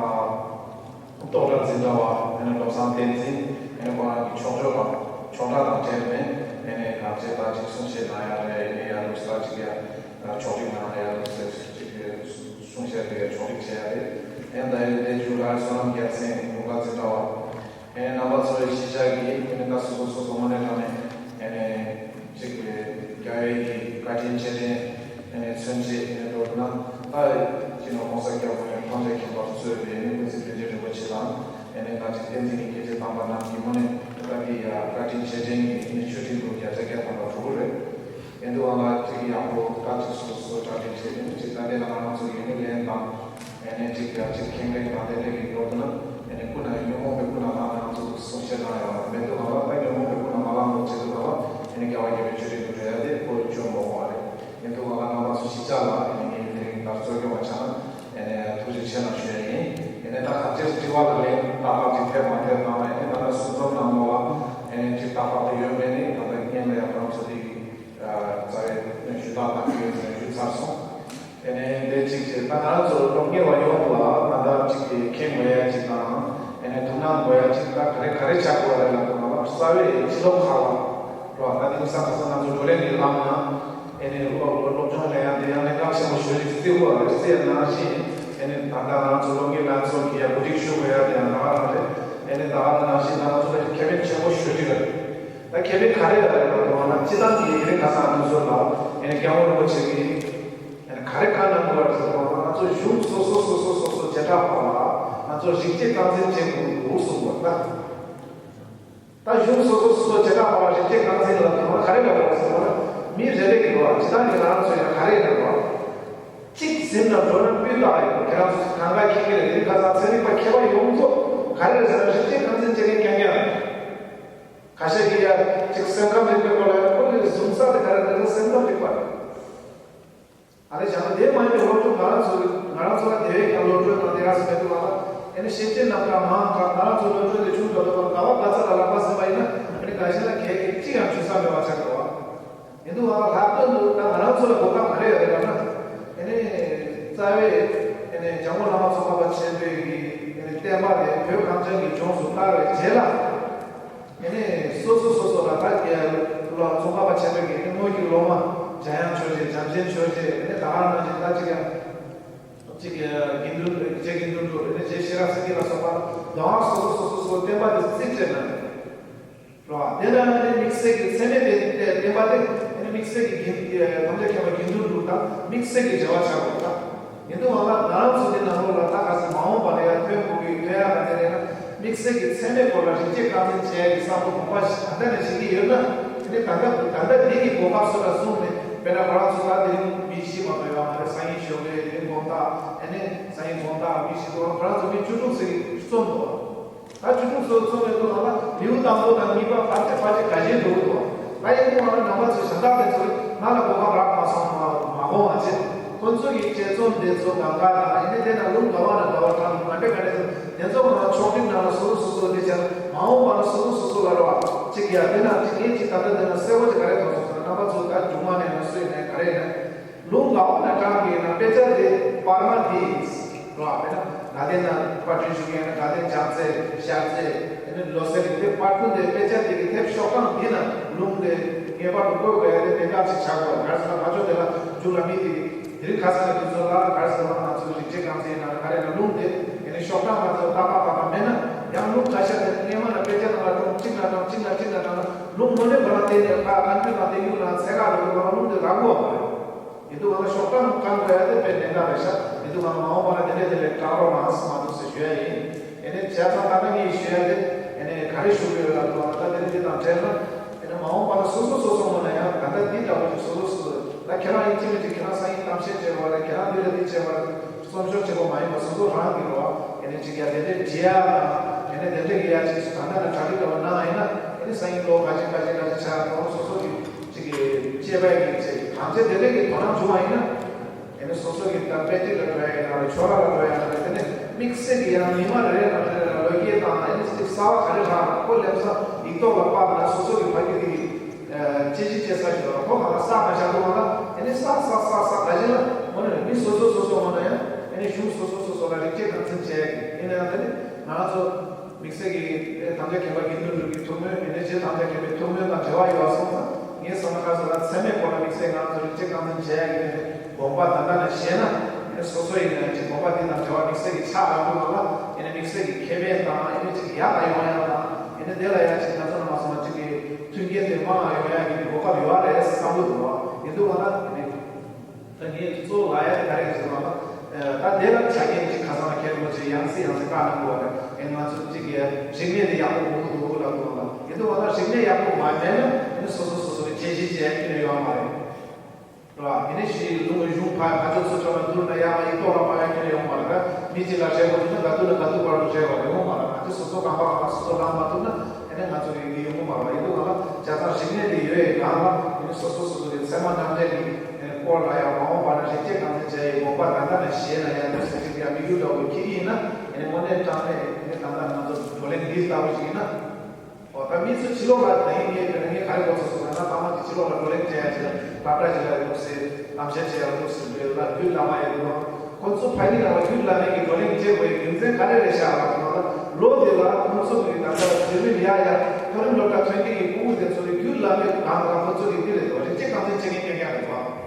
རྟོགས་གྲགས་འཛིན་གྲྭ་བ་ཨ་ནི་བློ་བཟང་བསྟན་འཛིན་ཨ་ནི་ཁོ་རང་གི་ཕྱོགས་བསྐྱོད་དང་ཕྱོགས་གྲགས་དང་འབྲེལ་ནས་ཨ་ནི་གང་ཅི་ད་ཅིག་གསུང་བཤད་གནང་ཡ་རེད། ཨ་ནི་ཡ་ལུགས་ད་ཅིག་ཡ་ཕྱོགས་སྒྲིག་གནང་ཡ་ལུགས་ཟེར་ཅིག་གསུང་བཤད་དེ་ཕྱོགས་སྒྲིག་བྱས་ཡ་རེད། ཨེ་ད་ཡོད་དེ་ཇུ་ལ་བསོད་ནམས་རྒྱལ་མཚན་ལུང་པ་འཛིན་གྲྭ་བ། ཨེ་རྣམ་པ་ཚོའི་གཞིས་ཆགས་ཀྱི་ཨེ་ད་སོ་སོ་སོ་སོ་དངོས་གནས་དྲང་གནས་ཨེ་ཅིག་རྒྱ་ཡོལ་གྱི་བཀའ་དྲིན་རྗེས་དྲན་ཨེ་མཚོན་བྱེད་ཨེ་མདོར་ན་ད་སྤྱི་ནོར་༸གོང་ས་༸སྐྱབས་མགོན་ཐམས་ཅད་མཁྱེན་པ་གཙོས་པའི་ཨེ་ཀུན་གཟིགས་པཎ་ཆེན་རིན་པོ་ཆེ་དང་ཨེ་ད་ཅིག་བསྟན་འཛིན་གྱི་སྐྱེས་ཆེན་དམ་པ་རྣམས་ཀྱི་དངོས་གནས་ད་འདི་ཡ་བཀའ་དྲིན་རྗེས་དྲན་གྱི་ཨེ་མཆོད་སྤྲིན་དུ་བརྒྱ་ཆ་བརྒྱ་ཐམ་པ་འགྲོ་གི་རེད། ཨེ་འདུག་ཨ་ལ་ཅིག་ཡག་པོ་ད་ཅིག་སོ་སོ་གྲ་སྒྲིག་བྱས་ནས་ཅིག་ད་དེ་ལ་ང་ཚོ་ཡོད་ནི་ལན་དང་ཨེ་ནས་ཅིག་ཡ་ཅིག་ཁེངས་ལེན་དང་དེ་འདྲ་གི་འགྲོ་འདུག་ན་ཨེ་ནས་སྐུ་ན་ཉོན་མོངས་པའི་སྐུ་ན་ལངས་ནས་ང་ཚོ་གསུང་བཤད་གནང་ཡོད་པ་མེད་འདུག་ཨ་ལ། ད་ཉོན་མོངས་པའི་སྐུ་ན་མ་ལངས་འགྲོ་བྱེད་འདུག་ཨ་ལ། ཨེ་ནས་རྒྱལ་བ་དགྱེས་པའི་མཆོད་སྤྲིན་དུ་འགྲོ་ཡ་དེ་ཁོ་བཅོམ་མོ་བ་རེད། ཨེ་འདུག་ཨ་ལ། རྣམ་པ་ཚོ་གཞིས་ཆགས་ལ་ཨེ་ནས་ངས་དེ་རིང་ད་གཙོ་སྐྱོང་བ་ཆགས་ན་ཨེ་ནས་ཐུགས་རྗེ་ཆེ་གནང་ཞུ་ཡ་ཡིན། ཨེ་ནས་ད་ག་ཚོད་དྲི་བ་ལ་ལན་ཏག་ཏག་ཅིག་ཕེབས་མ་ཕེབས་དང་ཨེ་ནས་ད་ལྟ་གསུང་རྩོམ་ནང་ལོགས་ལ་ཨེ་ནས་ཅིག་ཏག་ཏག་ཏུ་ཡོད་མེད་ནི་ད་ལྟ་སྔོན་ལ་ཡ་ཁོ་རང་ཚོ་དེ་རྩ་བའི་ཞུ་དག་དང་ཡོད་ཟེར་ཞུས་ཚར་སོང་། དེ་ནས་འདི་གཅིག་བྱས་ད་ང་ཚོ་སློབ་གཉེར་བ་ཡོངས་ལ་ད་ལྟ་གཅིག་གིས་མཁྱེན་དགོས་ཡ་གཅིག་དང་དེ་ནས་ཐུགས་སྣང་དགོས་ཡ་གཅིག་ད་ག་རེ་ག་རེ་བྱ་དགོས་རེད་ལབ་དགོས་ན་རྩ་བའི་སྤྱི་ལོ་ཁག་ལ་རོ་ད་དེང་སང་ཁ་སང་ང་ཚོ་བགྲོ་གླེང་གི་ལམ་ན་དེ་ནས་སློབ་སློབ་སྦྱོང་ལེན་ཡ་དེ་ཡང་གནད་འགག་ཆེན་པོ་ཞེ་པོ་ཅིག་བརྩི་དགོས་རེད། བརྩི་ཡ་ནང་བཞིན་དེ་ནས་ད་ལྟ་ང་ཚོ་སློབ་གཉེར་ལྷན་ཚོགས་ཀྱི་ཡ་གོ་སྒྲིག་ཞུ་དགོས་ཡ་དེ་ཡང་ད་ག་རང་རེད། དེ་ནས་ད་ག་རང་ནང་བཞིན་ད་ང་ཚོ་ལ་ཁེ་ཕན་ཆེན་པོ་ཞེ་པོ་ཅིག་རེད། ད་ཁེ་ཕན་ག་རེ་ཡོད་རེད་ལབ་དགོས་ན་སྤྱི་བཏང་གི་ཡིན་ནི་ཁ་སང་ང་ཚོ་ལ་ཨེ་ནས་སྐྱབས་མགོན་རིན་པོ་ཆེ་གིས་ཨེ་ནས་ག་རེ་བཀའ་གནང་དགོས་རེད་ཟེར་དགོས་ན་ང་ཚོ་གཞུང་སོ་སོ་སོ་སོ་སོ་སོ་བྱེ་བྲག་པ་ལ་ང་ ཚོ་རིགས་གཅིག་རྐང་འཛིན་བྱེད་དགོས་འདུག་གསུངས་པ་ལ། ད་གཞུང་སོ་སོ་སོ་སོ་བྱེ་བྲག་པ་རིགས་གཅིག་རྐང་འཛིན་ལ་དང་བ་ག་རེ་ལབ་པ་ཟེར་བ་ན། མི་རེ་རེ་གི་ལོ་ཇི་ལྟར་གི་ང་རང་ཚོ་ཡང་ག་རེ་ཡིན་པ། གཅིག་ཟིན་ན་འགྲོ་ན་སྤུས་དག་ཡིན་པ་ཁྱེད་རང་ཚོ་གང་ག་ཁྱེད་ཀྱི་རེད། ཁ་སང་ཚན་རིག་པ་མཁས་པ་ཡོངས་རྫོགས་ག་རེ་རེད་ཟེར་ན་རིགས་གཅིག་རྐང་འཛིན་བྱེད་མཁན་རྐྱང་རྐྱང་རེད། ཁ་ཤས་ཀྱིས་ཡ་གཅིག་སེམས་ཁམས་རིག་པའི་སྐོར་ལ་ཡང་ཁོ་ལས་གཟུང་ས་དེ་ག་རེ་རེད་ཟེར་ན་སེམས་ཁམས་རིག་པ་རེད། ཨ་ལས་བྱས་ན་དེ་མ་ཡིན་པའི་སློབ་ཕྲུག་ང་རང་ཚོ་ང་རང་ཚོ་ལ་དེ་བས་ཀྱང་སློབ་ཕྲུག་དང་དེ་ག་ཚོད་མེད་འདུག་ལ། ཨ་ནི་ཤེས་བྱའི་རྣམ་གྲངས་མང་གང་ང་རང་ཚོ་སློབ་ཕྲུག་དེ་ཆུང་དུས་ལ་དགའ་བ་དགའ་ཚོར་ལ་ལག་པ་ཟིན་པ་ཡིན་ན། ཨ་ནི་འགའ་ཤས་ལ་གལ་གཅིག་ཡང་འཇུ་ས་མེད་པ་ཆགས་འགྲོ་བ་ཡིན་འདུག་ལ། ལྷག་དོན་དུ་ད་ང་རང་ཚོ་ལ་གོ་སྐབས་ག་རེ་ཡོད་རེད་ལབ་ན། ཨ་ནི་རྩ་བའི་ཨ་ནི་འཇམ་མགོན་བླ་མ་ཙོང་ཁ་པ་ཆེན་པོའི་གི་ཨ་ནི་བསྟན་པ་དེ་བོད་གངས་ཅན་གྱི་ལྗོངས་སུ་དར་བའི་རྗེས་ལ། ཨ་ནི་སོ་སོ་སོ་སོ་ལ་ད་རྒྱལ་ལོ་ཙོང་ཁ་པ་ཆེན་པོའི་གི་ཨ་ནི་དངོས་ཀྱི་སློབ་མ་འཇམ་དབྱངས་ཆོས་རྗེ་བྱམས་ཆེན་ཆོས་རྗེ་ཨ་ནི་ད་ག་ནང་བཞིན་ད་ཅིག་ཡང་ཅིག་དགེ་འདུན་རྗེ་དགེ་འདུན་གྲུབ་ཨ་ནི་རྗེ་ཤེས་རབ་སེང་གེ་ལ་སོགས་པ་གདོང་ཧ་སོ་སོ་སོ་སོ་སོ་བསྟན་པ་དེ་རྩིས་སྤྲད་ན་རེད་བ། དེ་ལ་ཨ་ནི་དམིགས་བསལ་གྱི་མཚན་མེད་དེ་བསྟན་པ་དེ་ཨ་ནི་དམིགས་བསལ་གྱི་དགེ་ཐམས་ཅད་མཁྱེན་པ་དགེ་འདུན་གྲུབ་དང་དམིགས་བསལ་གྱི་འབྲེལ་བ་ཆགས་དགོས་ད། ཡིན་དུས་ང་ལ་ང་རང་ཚོ་འདི་ནང་ལོགས་ལ་ད་ག་ཚོད་མ་འོངས་པ་ལ་ཡང་ཐོན་དགོས་ཀྱི་ཐོན་ཡག་ག་ཚད་རེད་ན། དམིགས་བསལ་གྱི་མཚན་མེད་སྐོར་ལ་རིགས་གཅིག་རྐང་འཛིན་བྱས་ཀྱི་བསམ་བློ་གོམ་པ་ཞིག་ད་ལྟ་ནས་བྱེད་ཀྱི་ཡོད་ན། དེ་ནི་ད་ལྟ་ད་ལྟ་འདི་གི་གོ་སྐབས་སུ་ལ་བཟུང་ནས་དཔེར་ན་ང་རང་ཚོ་ད་དེ་རིང་མི་བཞི་མ་གཏོགས་ཡོད་མ་རེད། སང་ཉིན་ཞོགས་ཀས་དེ་རིང་དགོང་དག་ཨ་ནི་སང་ཉིན་དགོང་དག་མི་བཞི་འདུག་ང་རང་ཚོ་མི་བཅུ་དྲུག་ཙམ་རྩོམ་འདུག་ད་བཅུ་དྲུག་ཚོ་ཚོ་མེད་དུ་ང་ལ་ལེའུ་དང་པོ་དང་གཉིས་པ་ཕལ་ཆེར་ཕལ་ཆེར་ག་ཞན་འགྲོ་གི་འདུག་ད་ཡིན་དུས་ང་ལ་ནང་པ་ཚོས་གཞན་དག་དེ་ཚོས་ང་ལ་གོ་སྐབས་རག་མ་སོང་མ་མ་གོ་བ་བྱེད། ཁོ་ཚོ་གི་དཔྱད་རྩོམ་དེ་ཚོ་གང་ག་དང་ཡིན་ནའི་དེ་ན་ལུང་ག་བ་ན་ག་བ་དྲངས་ནས་མ་འདྲེ་ག་འདྲེ་ཚོ་དེ་ཚོ་ང་ལ་ཕྱོགས་སྒྲིག་ནང་ལ་སོ་སོ་སོ་སོ་དེ་བྱས་ན་མ་འོངས་པ་ན་སོ་སོ་སོ་སོ་ལ་རོགས་གཅིག་ཡ་དེ་ན་གཅིག་ངས་གཅིག་ད་ལྟ་དེ་ན་གསལ་པོ་ཅིག་ག་རེ་མཐོང་སོང་ཟེར་ན་རྣམ་པ་ཚོ་ད་སྒྲུང་མ་ནས་ན་སུས་ནས་ག་རེ་ཡིན་ན། ལུང་ལ་འོ་ན་གྲངས་ཀྱི་ན་དཔེ་ཆ་དེ་པར་མ་དེ་རོ་ཨ་དཔེར་ན་ལ་དེ་ན་པར་སྐྲུན་ཞུ་མཁན་ན་ལ་དེ་ལྗང་རྩེ་ཤར་རྩེ་ཨེ་ནི་ལོ་སེ་རིག་དེ་པར་སྐྲུན་དེ་དཔེ་ཆ་དེ་གི་དེབ་ཤོག་གྲངས་འདི་ན་ལུང་དེ་ངེས་པར་དུ་བཀོད་དགོས་ཡ་དེ་གནད་འགག་ཅིག་ཆགས་དགོས་ག་རེ་ཟེར་ན་ང་ཚོ་དེ་ལ་མཇུག་ལ་མི་དེ་དེ་རིང་ཁ་སང་ལ་དུས་ཚོད་ལ་ག་རེ་ཟེར་ན་ང་ཚོ་རིག་བྱེད་རྐང་འཛིན་ན་ག་རེ་ན་ལུང་དེ་ཨེ་ནི་ཤོག་གྲངས་ང་ཚོ་ཏག་ཏག་ཏག་ཏག་མེད་ན་ཡང་ལུང་ཁ་ཤས་དེ་སྔས་མ་ན་དཔེ་ཆ་ནང་ལ་གྲངས་གཅིག་ན་གྲངས་གཅིག་ན་གཅིག་ན་གྲངས་ན་ལུང་མ་ནས་བར་དེ་ནས་ཁ་ཨ་འདུས་དང་དེ་ཡུལ་ན་ཚད་ག་རེ་ལུང་ལུང་དེ་རག་གོ་བ་མ་རེད། ཡིན་དུས་ང་ལ་ཤོག་གྲངས་བཀང་དགོས་ཡ་དེ་དཔེ་གནད་འགག་རེད་ཤག་ཡིན་དུས་ང་ལ་མ་འོངས་པ་ལ་དེ་འདྲས་དེ་ལས་དྲག་རོགས་གནང་སུ་མ་འདུག་ཟེར་ཞུ་ཡ་ཡིན། ཨེ་ནས་བྱས་ཙང་ད་ལྟ་ངས་ཞུ་ཡ་དེ་ཨེ་ནས་ག་རེ་ཞུ་དགོས་ཡོད་ལབ་དུས་ང་ལ་ད་དེ་འདྲས་དེ་དང་འབྲེལ་ན་ཨེ་ནས་མ་འོངས་པ་ལ་སོ་སོ་སོ་སོ་ངོས་ནས་ཡང་ད་ལྟ་འདི་འདྲ་བོ་ཞིག་སོ་སོ་སོ་སོ་ད་ཁྱེད་རང་ཡིན་གཅིག་མིན་གཅིག་ཁྱེད་རང་སང་ཉིན་གཏམ་བཤད་བྱས་པ་རེད། ཁྱེད་རང་འདི་ལ་འདི་བྱས་པ་རེད། རྩོམ་ཤོག་བྱེད་དགོས་མ་ཡིན་པ་སོ་སོ་རང་གི་རོ་ཨེ་ནས་ཅིག་ཡ་དེ་འདྲས་འབྲི་ཡ་དང་ཨེ་ནས་དེ་འདྲས་ཀྱི་ཡ་ཅིག་ད་ལྟ་ན་གྲ་སྒྲིག་འདྲ་བོ་གནང་ཡིན་ན་ཨེ་ནས་སང་ཉིན་ལོ་ག་ཅིག་ག་ཅིག་ག་ཅིག་ཆགས་ཡ་དང་སོ་སོ་གི་ཅིག་གི་སྐྱེས་པའི་གི་ཅིག་གང་ཅི་དེ་འདྲ་གི་དོ་སྣང་བྱུང་བ་ཡིན་ན། ཨེ་ནི་སོ་སོ་གི་ད་དཔེ་ཁྲིད་ལ་འགྲོ་ཡ་ཡིན་ན་རེད། ཆོས་ར་ལ་འགྲོ་ཡ་ཡིན་ན་རེད། དེ་ནི་དམིགས་བསལ་གི་ཡང་ཉི་མ་རེ་རེ་ནང་རེ་རེ་ལ་ལོ་རྒྱུས་དང་ཨེ་ནི་ཅིག་གསར་བ་ག་རེ་རག་ན་ཁོ་ལེམ་སང་ཡིག་ཐོག་ལ་ཕབ་ན་སོ་སོ་གི་ཕ་གི་དེ་གི་དཔྱད་གཞི་བྱེད་ས་ཞིག་ཡོད་ར། ཁོ་ག་ལ་བསགས་ན་བཞག་འདུག་ག་ལ་ཨེ་ནི་བསགས་བསགས་བསགས་བསགས་ག་ཅི་ལ་ཁོ་ནི་མི་སོ་སོ་སོ་སོ་ངོ་ན་ཡང་ཨེ་ནི་གཞུང་སོ་སོ་སོ་སོ་ལ་རིག་བྱེད་དང་འཛིན་བྱེད་ཡ་གི་ཨེ་ནི་ཡང་དེ་ནི་ང་རང་ཚོ། དམིགས་བསལ་གྱི་དེ་ཐམས་ཅད་མཁྱེན་པ་དགེ་འདུན་གྲུབ་ཀྱི་ཐུགས་སྨོན་ཨེ་ནས་རྗེ་ཐམས་ཅད་མཁྱེན་པའི་ཐུགས་སྨོན་དང་འབྲེལ་བ་ཡོད་སོང་ཙང་ངས་བསམ་ན་ཁ་སང་ལ་མཚན་མེད་སྐོར་ལ་དམིགས་བསལ་ང་ཚོ་རིག་བྱེད་རྐང་འཛིན་བྱེད་ཡ་ཡིན་ནས་དགོངས་པ་ད་ལྟ་ནས་བཞེས་ན་ཨེ་ནས་སོ་སོ་ཡིན་ན་ཅིག་དགོངས་པ་འདི་དང་འབྲེལ་བ་དམིགས་བསལ་གྱི་ཆགས་རག་འདུག་ལ་ཨེ་ནས་དམིགས་བསལ་གྱི་ཁེ་ཕན་དང་ཨེ་ནས་ཅིག་ཡག་ག་ཡོང་ཡ་དང་ཨེ་ནས་དེ་ལ་ཡ་ཅིག་ང་ཚོ་ནང་སོང་ན་ཅིག་གི་མཐུན་རྐྱེན་དེ་མང་ང་ཡོང་ཡ་གི་གོ་སྐབས་ཡོད་རེད་བསམ་གྱི་འདུག་ལ་ཡིན་འདུག་ལ་ཨེ་ནས། ད་ངས་གཙོ་བོ་ལབ་ཡ་དེ་ག་རེ་ཡིན་ཟེར་བ་ན། ད་དེ་ལ་ཆ་རྐྱེན་གཅིག་ཁ་སང་ལ་མཁན་པོ་ཅིག་ཡང་སེ་ཡང་སེ་བཀའ་གནང་དགོས་པ་རེད། ཨེ་ང་ཚོ་གཅིག་གིས་རིག་གནས་དེ་ཡག་པོ་དགོས་ཀྱི་འདུག་ལབ་དགོས་པ་ལ་ཡིན་དུས་བ་ན་རིག་གནས་ཡག་པོ་མ་མེད་ན་ཨེ་ནི་སོ་སོ་སོ་སོ་གི་དཔྱད་གཞི་བྱས་ཁྱོན་ཡོད་མ་རེད། རེད་བ། ཨེ་ནི་ཞིག་ལུང་གཞུང་ཕ་ཕ་ཚོ་ཚོ་ཚོ་ལ་བསྡུར་ན་ཡག་མ་ཡིག་ཐོག་ལ་མ་ཡག་ཁྱོན་ཡོད་མ་རེད། ད་མི་གཅིག་ལ་བཤད་དགོས་དུས་ན་ག་དུས་ན་ག་དུས་བར་དུ་བཤད་པ་ཡོང་མ་རེད། ང་ཚོ་སོ་སོ་གང་པ་གང་པ་སོ་སོ་ལངས་མ་ཐུབ་ན་ཨེ་ནི་ང་ཚོ་གི་ཡོང་གི་མ་རེད་བ། ཡིན་དུས་བ་ན་བྱས་ཙང་རིག་གནས་དེ་ཡོད་ཡོད་གང་ལ་ཨེ་ནི་སོ་སོ་སོ་སོ་གི་ཚད་མ་རྣམ་འགྲེལ་གྱི། སྐོར་ལ་ཡང་མ་འོངས་པ་ན་རིག་བྱེད་རྐང་འཛིན་བྱ་ཡི་དགོངས་པ་ད་ལྟ་ནས་བཞེས་ན་ཡང་འདུག་ཟེར་གྱི་ཡང་དམིགས་ཡུལ་འདྲ་བོ་འཁྱེར་གྱི་ཡིན་ན་ཨེ་ནི་དངོས་གནས་དྲང་གནས་ཨེ་ནི་ད་ལྟ་ང་ཚོ་བགྲོ་གླེང་འདི་ལྟ་བུ་ཞིག་ཡིན་ན། འོ་ད་མི་ཚོ་ཕྱི་ལོགས་ལ་ད་ཡིན་ངས་དེ་ནས་ངས་ག་རེ་གོ་ཚོད་སོང་ན་ད་མ་གི་ཕྱི་ལོགས་ལ་བགྲོ་གླེང་བྱེད་ཡ་ཅིག་ལ་སློབ་གྲྭ་ཅིག་ལ་འདུག་ཟེར་གཏམ་བཤད་བྱེད་ཡ་འདུག་ཟེར་འདྲ་ལ་རྒྱུད་བླ་མ་ཡི་འདུག་ཁོ་ཚོ་ཕ་གི་ནང་ལ་རྒྱུད་བླ་མའི་གི་བགྲོ་གླེང་བྱེད་དགོས་ཡི་རྒྱུ་མཚན་ག་རེ་རེད་ཤག་ལབ་ན་ལོ་འདི་ལ་ཁོ་ཚོ་གི་ད་ལྟ་རྗེས་ལུས་ཡ་ཡ་མཐོ་རིམ་སློབ་གྲྭ་ཐོན་སྐྱེད་ཀྱི་ཕྲུ་གུ་དེ་ཚོ་ནི་རྒྱུད་བླ་མའི་གང་གང་ཁོ་ཚོ་གི་འདི་རེད་དོ་རིག་བྱེད་རྐང་འཛིན་བྱེད་མཁན་རྐྱང་རྐྱང་རེད་བ།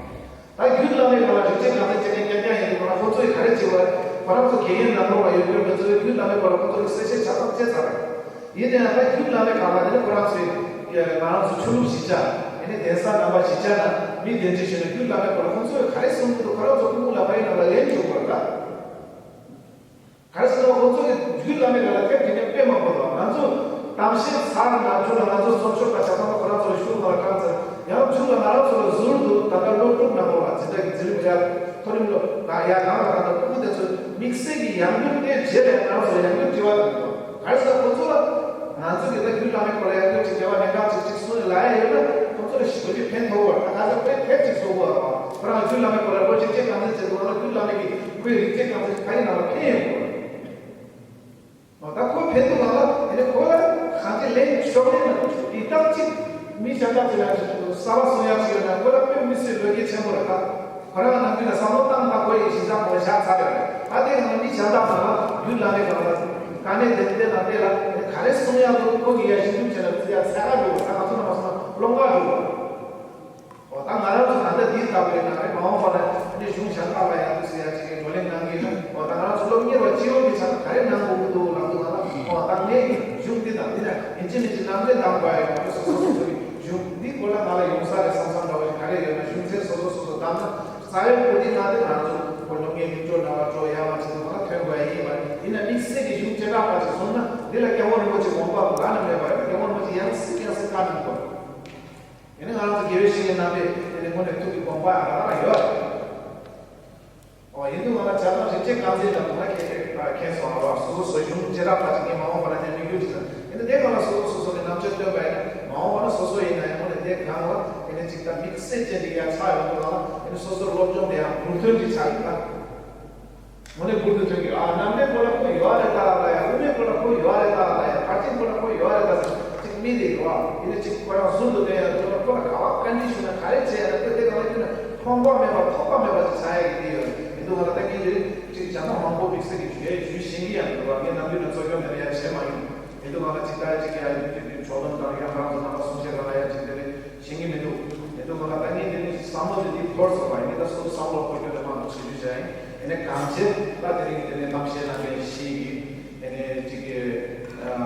ད་རྒྱུད་བླ་མའི་སྒང་ལ་རིག་བྱེད་རྐང་འཛིན་བྱེད་མཁན་རྐྱང་རྐྱང་ཡིན་དུས་ཁོ་རང་ཁོ་ཚོ་ཡིས་ག་རེ་བྱེད་པ། ཁོ་རང་ཚོ་དགེ་རྒན་ནང་ལོགས་ལ་ཡོད་མཁན་ང་ཚོའི་རྒྱུད་བླ་མའི་སྐོར་ལ་ཁོ་ཚོ་གིས་གསལ་བཤད་ཆ་ཚང་བྱས་ཚར་བ་རེད། ཡིན་ན་ཡང་ད་རྒྱུད་བླ་མའི་སྒང་ལ་དེ་ནི་ཁོ་རང་ཚོའི་ང་རང་ཚོ་ཆོས་ལུགས་གཞིས་ཆགས་ཡིན་ནའི་གདན་ས་ནང་པ་གཞིས་ཆགས་ནང་མི་གདན་འདྲེན་བྱས་ནས་རྒྱུད་བླ་མའི་སྐོར་ལ་ཁོ་ཚོས་ག་རེ་གསུང་གི་འདུག་ཁོ་རང་ཚོ་སྐུ་ངོ་ལ་ཕ་ཡུལ་ནང་ལ་ལན་བྱུང་བ་རེད་ད། ག་རེ་ཟེར་ན་ཁོང་ཚོ་གི་རྒྱུད་བླ་མའི་ལ་ལ་ཐེབས་དེ་ནས་དཔེ་མང་པོ་འདུག་ང་ཚོ་གཏམ་བཤད་ཚར་ན་མཇུག་ལ་ང་ཚོ་ཚོགས་ཆོས་པ་ཆ་ཚང་ཁོ་རང་ཚོ་ལ་ཞུ་ཁོ་ལ་བཀྲམ་ཚར། ཡང་མཇུག་ལ་ང་རང་ཚོ་ལ་ཟུར་དུ་ད་ལྟ་སློབ་ཕྲུག་ནང་ལོགས་ལ་འཛིན་གྲྭ་གི་འཛིན་རིམ་བརྒྱད་མཐོ་རིམ་སློབ་ད་ཡ་གང་ལ་གང་ལ་ཕྲུ་གུ་དེ་ཚོས་དམིགས་བསལ་གྱི་ཡང་བསྐྱར་དེ་རྗེས་ལ་ང་རང་ཚོ་ལ་ཡང་བསྐྱར་དྲི་བ་དང་འདུག་ག་རེ་ཟེར་ན་ཁོ་ཚོ་ལ་ང་ཚོ་གི་ད་རྒྱུད་བླ་མའི་སྐོར་ལ་ཡང་བསྐྱར་ཅིག་འགྲེལ་བ་ལེན་གང་ཅིག་ཅིག་གསུངས་ནས་ལབ་ཡ་ཡོད་ན་ཁོ་ཚོ་ལ་ཞེ་པོ་ཅིག་ཕན་ཐོགས་པ་རེད། ད་ག་ཚོད་དཔེ་དེབ་ཅིག་བཟོ་དགོས་རེད་བ། ཁོ་རང་རྒྱུད་བླ་མའི་སྐོར་ལ་ལོ་གཅིག་བརྒྱད་རྐང་འཛིན་བྱེད་དགོས་ན་རྒྱུད་བླ་མའི་གི་ཁོའི་རིགས་གཅིག་རྐང་འཛིན་ཕ་ཡི་ནང་ལ་ཕན་ཡོད་དགོས་རེད། ད་ཁོ་ཕན་ཐོགས་ལ་ཨ་ནི་ཁོ་ལ་གང་ཅི་ལན་ཤོར་ལེན་ན་འདི་ལྟར་ཅིག་མི་གཞན་དག་ཅིག་ལ་གསར་པ་གསུང་ཡག་ཅིག་ཡོད་ན་ཁོ་ལ་དཔེ་མི་སྲིད་བློ་སྐྱེད་ཆེན་པོ་རེད་ད། ཁོ་རང་ནང་ཁུལ་ལ་བསམ་བློ་བཏང་ད་ཁོ་ཡི་གཞི་བཞག་ཁོ་བཞག་ཚར་རེད། ད་དེ་ང་མི་གཞན་དག་ནང་ལ་རྒྱུད་བླ་མའི་ནང་ལ་དཀའ་གནད་དེ་འདི་ལ་དེ་ལ་ག་རེ་གསུང་ཡག་འདུག་ཁོ་གི་ཡ་ཞིབ་འཇུག་བྱས་ན་ཙི་ཡ་ཚད་ག་འགྲོ་བ་ད་ང་ཚོ་ནང་མ་སོང་ན་བློ་འགག་འགྲོ་བ། འོ་ད་ང་རང་ཚོ་ད་ལྟ་འདིའི་སྐབས་རེད་ན་རེད་མ་འོངས་པ་ལ་ནི་གཞུང་གཞན་དག་ལ་ཡང་དུ་ཟེར་ཡ་ཅིག་གི་བགྲོ་གླེང་གནང་གི་ཡོད། འོ་ད་ང་རང་ཚོ་སློབ་གཉེར་བ་སྤྱི་ཡོངས་ཀྱི་ཆ་ནས་ག་རེ་གནང་དགོས་ཀྱི་འདུག་ལབ་དུས་ང་ལ་འོ་ད་ངས་གཞུང་འདི་དང་འདི་ན་ཡིན་གཅིག་མིན་གཅིག་ནང་འདྲེན་གཏང་དགོས་ཡ་ཡོད་མ་རེད། སོ་སོ་སོ་སོ་གི་གཞུང་འདི་སྐོར་ལ་ང་ལ་ཡོང་ས་རེད་བསམ་བསམ་འདྲ་བོ་ཞིག་ག་རེ་ཡོད་ན་གཞུང་ཚན་སོ་སོ་སོ་སོ་བདམས་ན་རྩ་བའི་གོ་སྒྲིག་ང་དེ་ང་ཚོ་སློབ་གཉེར་མི་སྤྲོ་ན་བ་སྤྲོ་ཡ་མ་བྱེད་དུས་ང་ལ་ཐོན་དགོས་ཡ་ཡིན་པ་ཡིན་ན་དམིགས་བསལ་གྱི་གཞུང་བྱེ་བྲག་པ་ཞིག་སོང་ན་འདི་ལ་སྐྱབས་མགོན་རིན་པོ་ཆེ་དགོངས་པ་ལ་ནི་མེད་པ་རེད། སྐྱབས་མགོན་རིན་པོ་ཆེ་ཡང་སྲིད་ཡང་སྲིད་བཀའ་གནང་དགོས། ཡིན་ནའི་ང་རང་ཚོ་དགེ་བའི་བཤེས་གཉེན་རྣམ་པས་དེ་ནི་དངོས་གནས་ཐུགས་ཀྱི་དགོངས་པ་ཡང་རང་རང་ཡོད་རེད། ཨོ་ཡིན་དུས་ང་ལ་བྱ་བཏང་རིག་བྱེད་རྐང་འཛིན་ལ་དུ་ང་ཁྱེད་ཀྱིས་མཁྱེན་སོང་ར་བ། སོ་སོ་སོ་གཞུང་བྱེ་བྲག་པ་ཅིག་ངས་མ་འོངས་པ་ན་དེ་མི་འགྱུར་ཅིག་ཟེར་ཡིན་དུས་དེ་གང་ལ་སོ་སོ་སོ་སོ་གི་རྣམ་དཔྱོད་སྟོན་པ་ཡིན་ན་མ་འོངས་པ་ན་སོ་སོ་ཡིན་ན་ཡང་དངོས་གནས་དེ་གང་ལ་དེ་ནི་ཅིག་ད་དམིགས་བསལ་ཅན་གྱི་ཡ་ཆགས་ཡོང་དུས་གང་ལ་དེ་ནི་སོ་སོར་སློབ་སྦྱོང་དེ་ཡང་འབུར་ཐོན་གྱི་ཆགས་ཡོང་ད། དངོས་གནས་འབུར་དུ་ཐོན་གྱི་ཨ་གནམ་སྒྲའི་སྐོར་ལ་ཁོ་ཡོད་རེད་ད་ལ་ཡ། དབུ་མའི་སྐོར་ལ་ཁོ་ཡོད་རེད་ད་ལ་ཡ། ཕར་ཕྱིན་སྐོར་ལ་ཁོ་ཡོད་རེད་ད་ལ་ཡ། ཅིག་མི་དེ་ཡོད་ཨ་ཡིན་ན་ཅིག་ཁོ་རང་ཟུར་དུ་གཏོང་ཡ་འདུག་ཁོ་ལ་ག་བ་བཀའ་འདྲི་ཞུ་ན་ག་རེ་བྱས་ཡ་ན་ཁོས་དེ་ག་ལ་ཁྱོད་ན་ཕོངས་པ་མེད་པ་ཐོགས་པ་མེད་པ་ཅིག་ཆགས་ཡ་གི་དེ་ཡོད་རེད། ཡིན་དུས་ང་ལ་ད་ངས་དེ་རིང་ཅིག་བྱ་ན་མང་པོ་དམིགས་བསལ་གྱི་ཞུ་ཡ་ཞུ་ཤེས་ཀྱི་ཡང་འདུག་བ། ངས་ནམ་རྒྱུན་ནས་གཙོ་སྐྱོང་མེད་པ་ཡ་བྱས་མ་ཡོང་། ཡིན་དུས་ང་ལ་ཅིག་ད་ཅིག་ཡ་ཡོད་དུས་དུས་ཇོ་ལོན་དང་ཡང་རང་ཚོ་ནང་པ་གསུང་བཤད་ག་ལ་ཡ་ཅིག་དེ་རེད། ཤེས་ཀྱི་མི་འདུག་ཡིན་དུས་ང་ལ་ད་ངས་དེ་ནི་བསམ་བློ་དེ་འདི་འཁོར་སོང་བ་ཡིན་ནི་ད་སོ་སོ་བསམ་བློ་འཁོར་རྒྱུ་དེ་མང་དུ་བྱེད་རྒྱུ་བྱ་ཡིན། ཡིན་ནི་གང་བྱེད་ད་དེ་རིང་དེ་ནི་གཏམ་བཤད་གནང་མཁན་ཞིག་གིས་ཡིན་ནི་གཅིག་གི་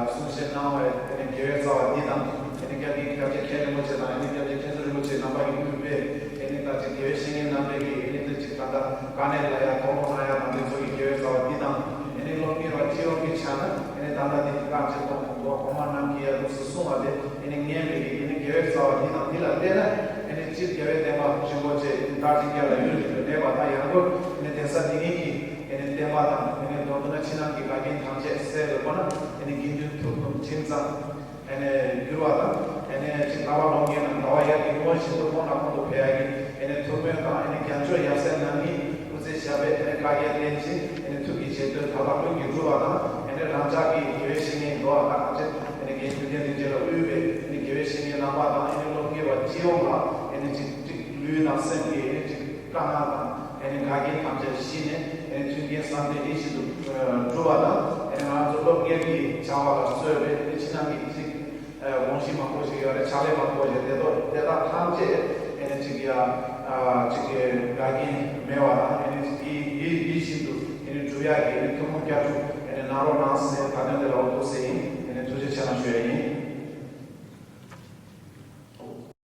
གསུང་བཤད་གནང་བའི་ཡིན་ནི་དགེ་བའི་རྩ་བ་འདི་དང་ཡིན་ནི་སྐྱབས་རྗེ་སྐྱབས་རྗེ་མཁན་རིན་པོ་ཆེ་དང་ཡིན་ནི་སྐྱབས་རྗེ་མཁན་ཟུར་རིན་པོ་ཆེ་རྣམ་པ་གིས་དབུས་པའི་ཡིན་ནི་ད་གཅིག་དགེ་བའི་བཤེས་གཉེན་རྣམ་པས་ཀྱིས་ཡིན་ནི་ད་གཅིག་ད་ལྟ་དཀའ་གནད་ལ་ཡང་དོ་སྣང་གནང་ཡ་དང་དེ་ཚོ་གི་དགེ་བའི་རྩ་བ་འདི་དང་ཡིན་ནི་སློབ་གཉེར་བ་སྤྱི་ཡོངས་ཀྱི་ཆ་ན་ཡིན་ནི་ད་ལྟ་འདི་གི་བཀའ་ཆེན་གོང་གོང་མ་རྣམས་ཀྱིས་ཡ་ལུགས་སུ་གསུངས་པ་དེ། ཨེ་ནི་ངས་མི་གི་ཨེ་ནི་དགེ་བའི་རྩ་བ་འདི་དང་འདི་ལ་བརྟེན་ན་ཨེ་ནི་སྤྱིར་རྒྱལ་བའི་བསྟན་པ་རིན་པོ་ཆེ་ཨེ་ནི་རྟག་ཅིག་རྒྱལ་ལ་ཡུན་རིང་དུ་གནས་པ་དང་ཡང་སྒོས་ཨེ་ནི་གདན་ས་འདི་ཉིད་ཀྱི་ཨེ་ནི་བསྟན་པ་དང་ཨེ་ནི་མདོར་བསྡུ་ན་ཕྱི་ནང་གི་འགལ་རྐྱེན་ཐམས་ཅད་སེལ་བའི་སྒོ་ན་ཨེ་ནི་དགེ་འདུན་ཐུགས་དམ་ཁྲིམས་གཙང་ཨེ་ནི་འགྱུར་བ་དང་ཨེ་ནི་ཅིག་བསླབ་པ་སློབ་གཉེར་རྣམས་ཟླ་བ་ཡར་གྱི་ངོ་བཞིན་དུ་ཁོང་ན་ཁོང་དུ་འཕེལ་ཡག་གི་ཨེ་ནི་ཐུགས་སྨོན་དང་ཨེ་ནི་རྒྱལ་མཆོག་ཡབ་སྲས་རྣམ་གཉིས་སྐུ་ཚེ་ཞབས་པད་ཨེ་ནི་བསྐལ་བརྒྱར་བརྟན་ཅིང་ཨེ་ནི་ཐུགས་ཀྱི་བཞེད་དོན་མཐའ་དག་ཀུན་གྱིས་འགྲུབ་པ་དང་ཨེ་ནི་རང་ཅག་གི་དགེ་བའི་བཤེས་གཉེན་འགྲོ་བ་དག་ཐམས་ཅད་ཨེ་ནི་རྒན་ཁྱུང་ལྡན་རིན་ཆེན་ལ་དབུས་པའི་ཨེ་ནི་དགེ་བའི་བཤེས་གཉེན་རྣམ་པ་དང་ཨེ་ནི་སློབ་གཉེར་བ་སྤྱི་ཡོངས་ལ་ཨེ་ནི་ཅིག་ཅིག་ལུས་དང་སེམས་ཀྱི་ཨེ་ནི་ཅིག་དཀའ་ངལ་དང་ཨེ་ནི་འགལ་རྐྱེན་ཐམས་ཅད་ཞི་ནས་ཨེ་ནི་མཐུན་རྐྱེན་བསམ་གཏན་ཡིད་བཞིན་དུ་འགྲུབ་པ་དང་ཨེ་ནི་ང་ཚོ་སློབ་གཉེར་གྱི་བྱ་བ་ལ་གསོལ་བའི་ཨེ་ནི་ཕྱི་ནང་གི་ཅིག་དགོངས་གཞི་མང་པོ་ཞིག་ཡོད་རེད། ཕྱག་ལས་མང་པོ་ཞིག་དེ་ཚོ་དེ་དག་ཐམས་ཅད་ཨེ་ནི་ཅིག་ཡ་ཅིག་གི་འགལ་རྐྱེན་མེད་པ་དང་ཨེ་ནི་ཅིག་ཡིད་ཡིད་ཡིད་བཞིན་དུ་ཨེ་ནི་འགྲུབ་ཡག་གི་ཨེ་ནི་ཐུགས་སྨོན་སྐྱབས་འཇུག་ཨེ་ནི་གནང་རོགས་གནང་ཟེར་ད་དོན་དེ་ལ་འོ་ཐུགས་ཟེར་ཡིན། ཨེ་ནི་ཐུགས་རྗེ་ཆེ་གནང་ཞུ་ཡ་ཡིན།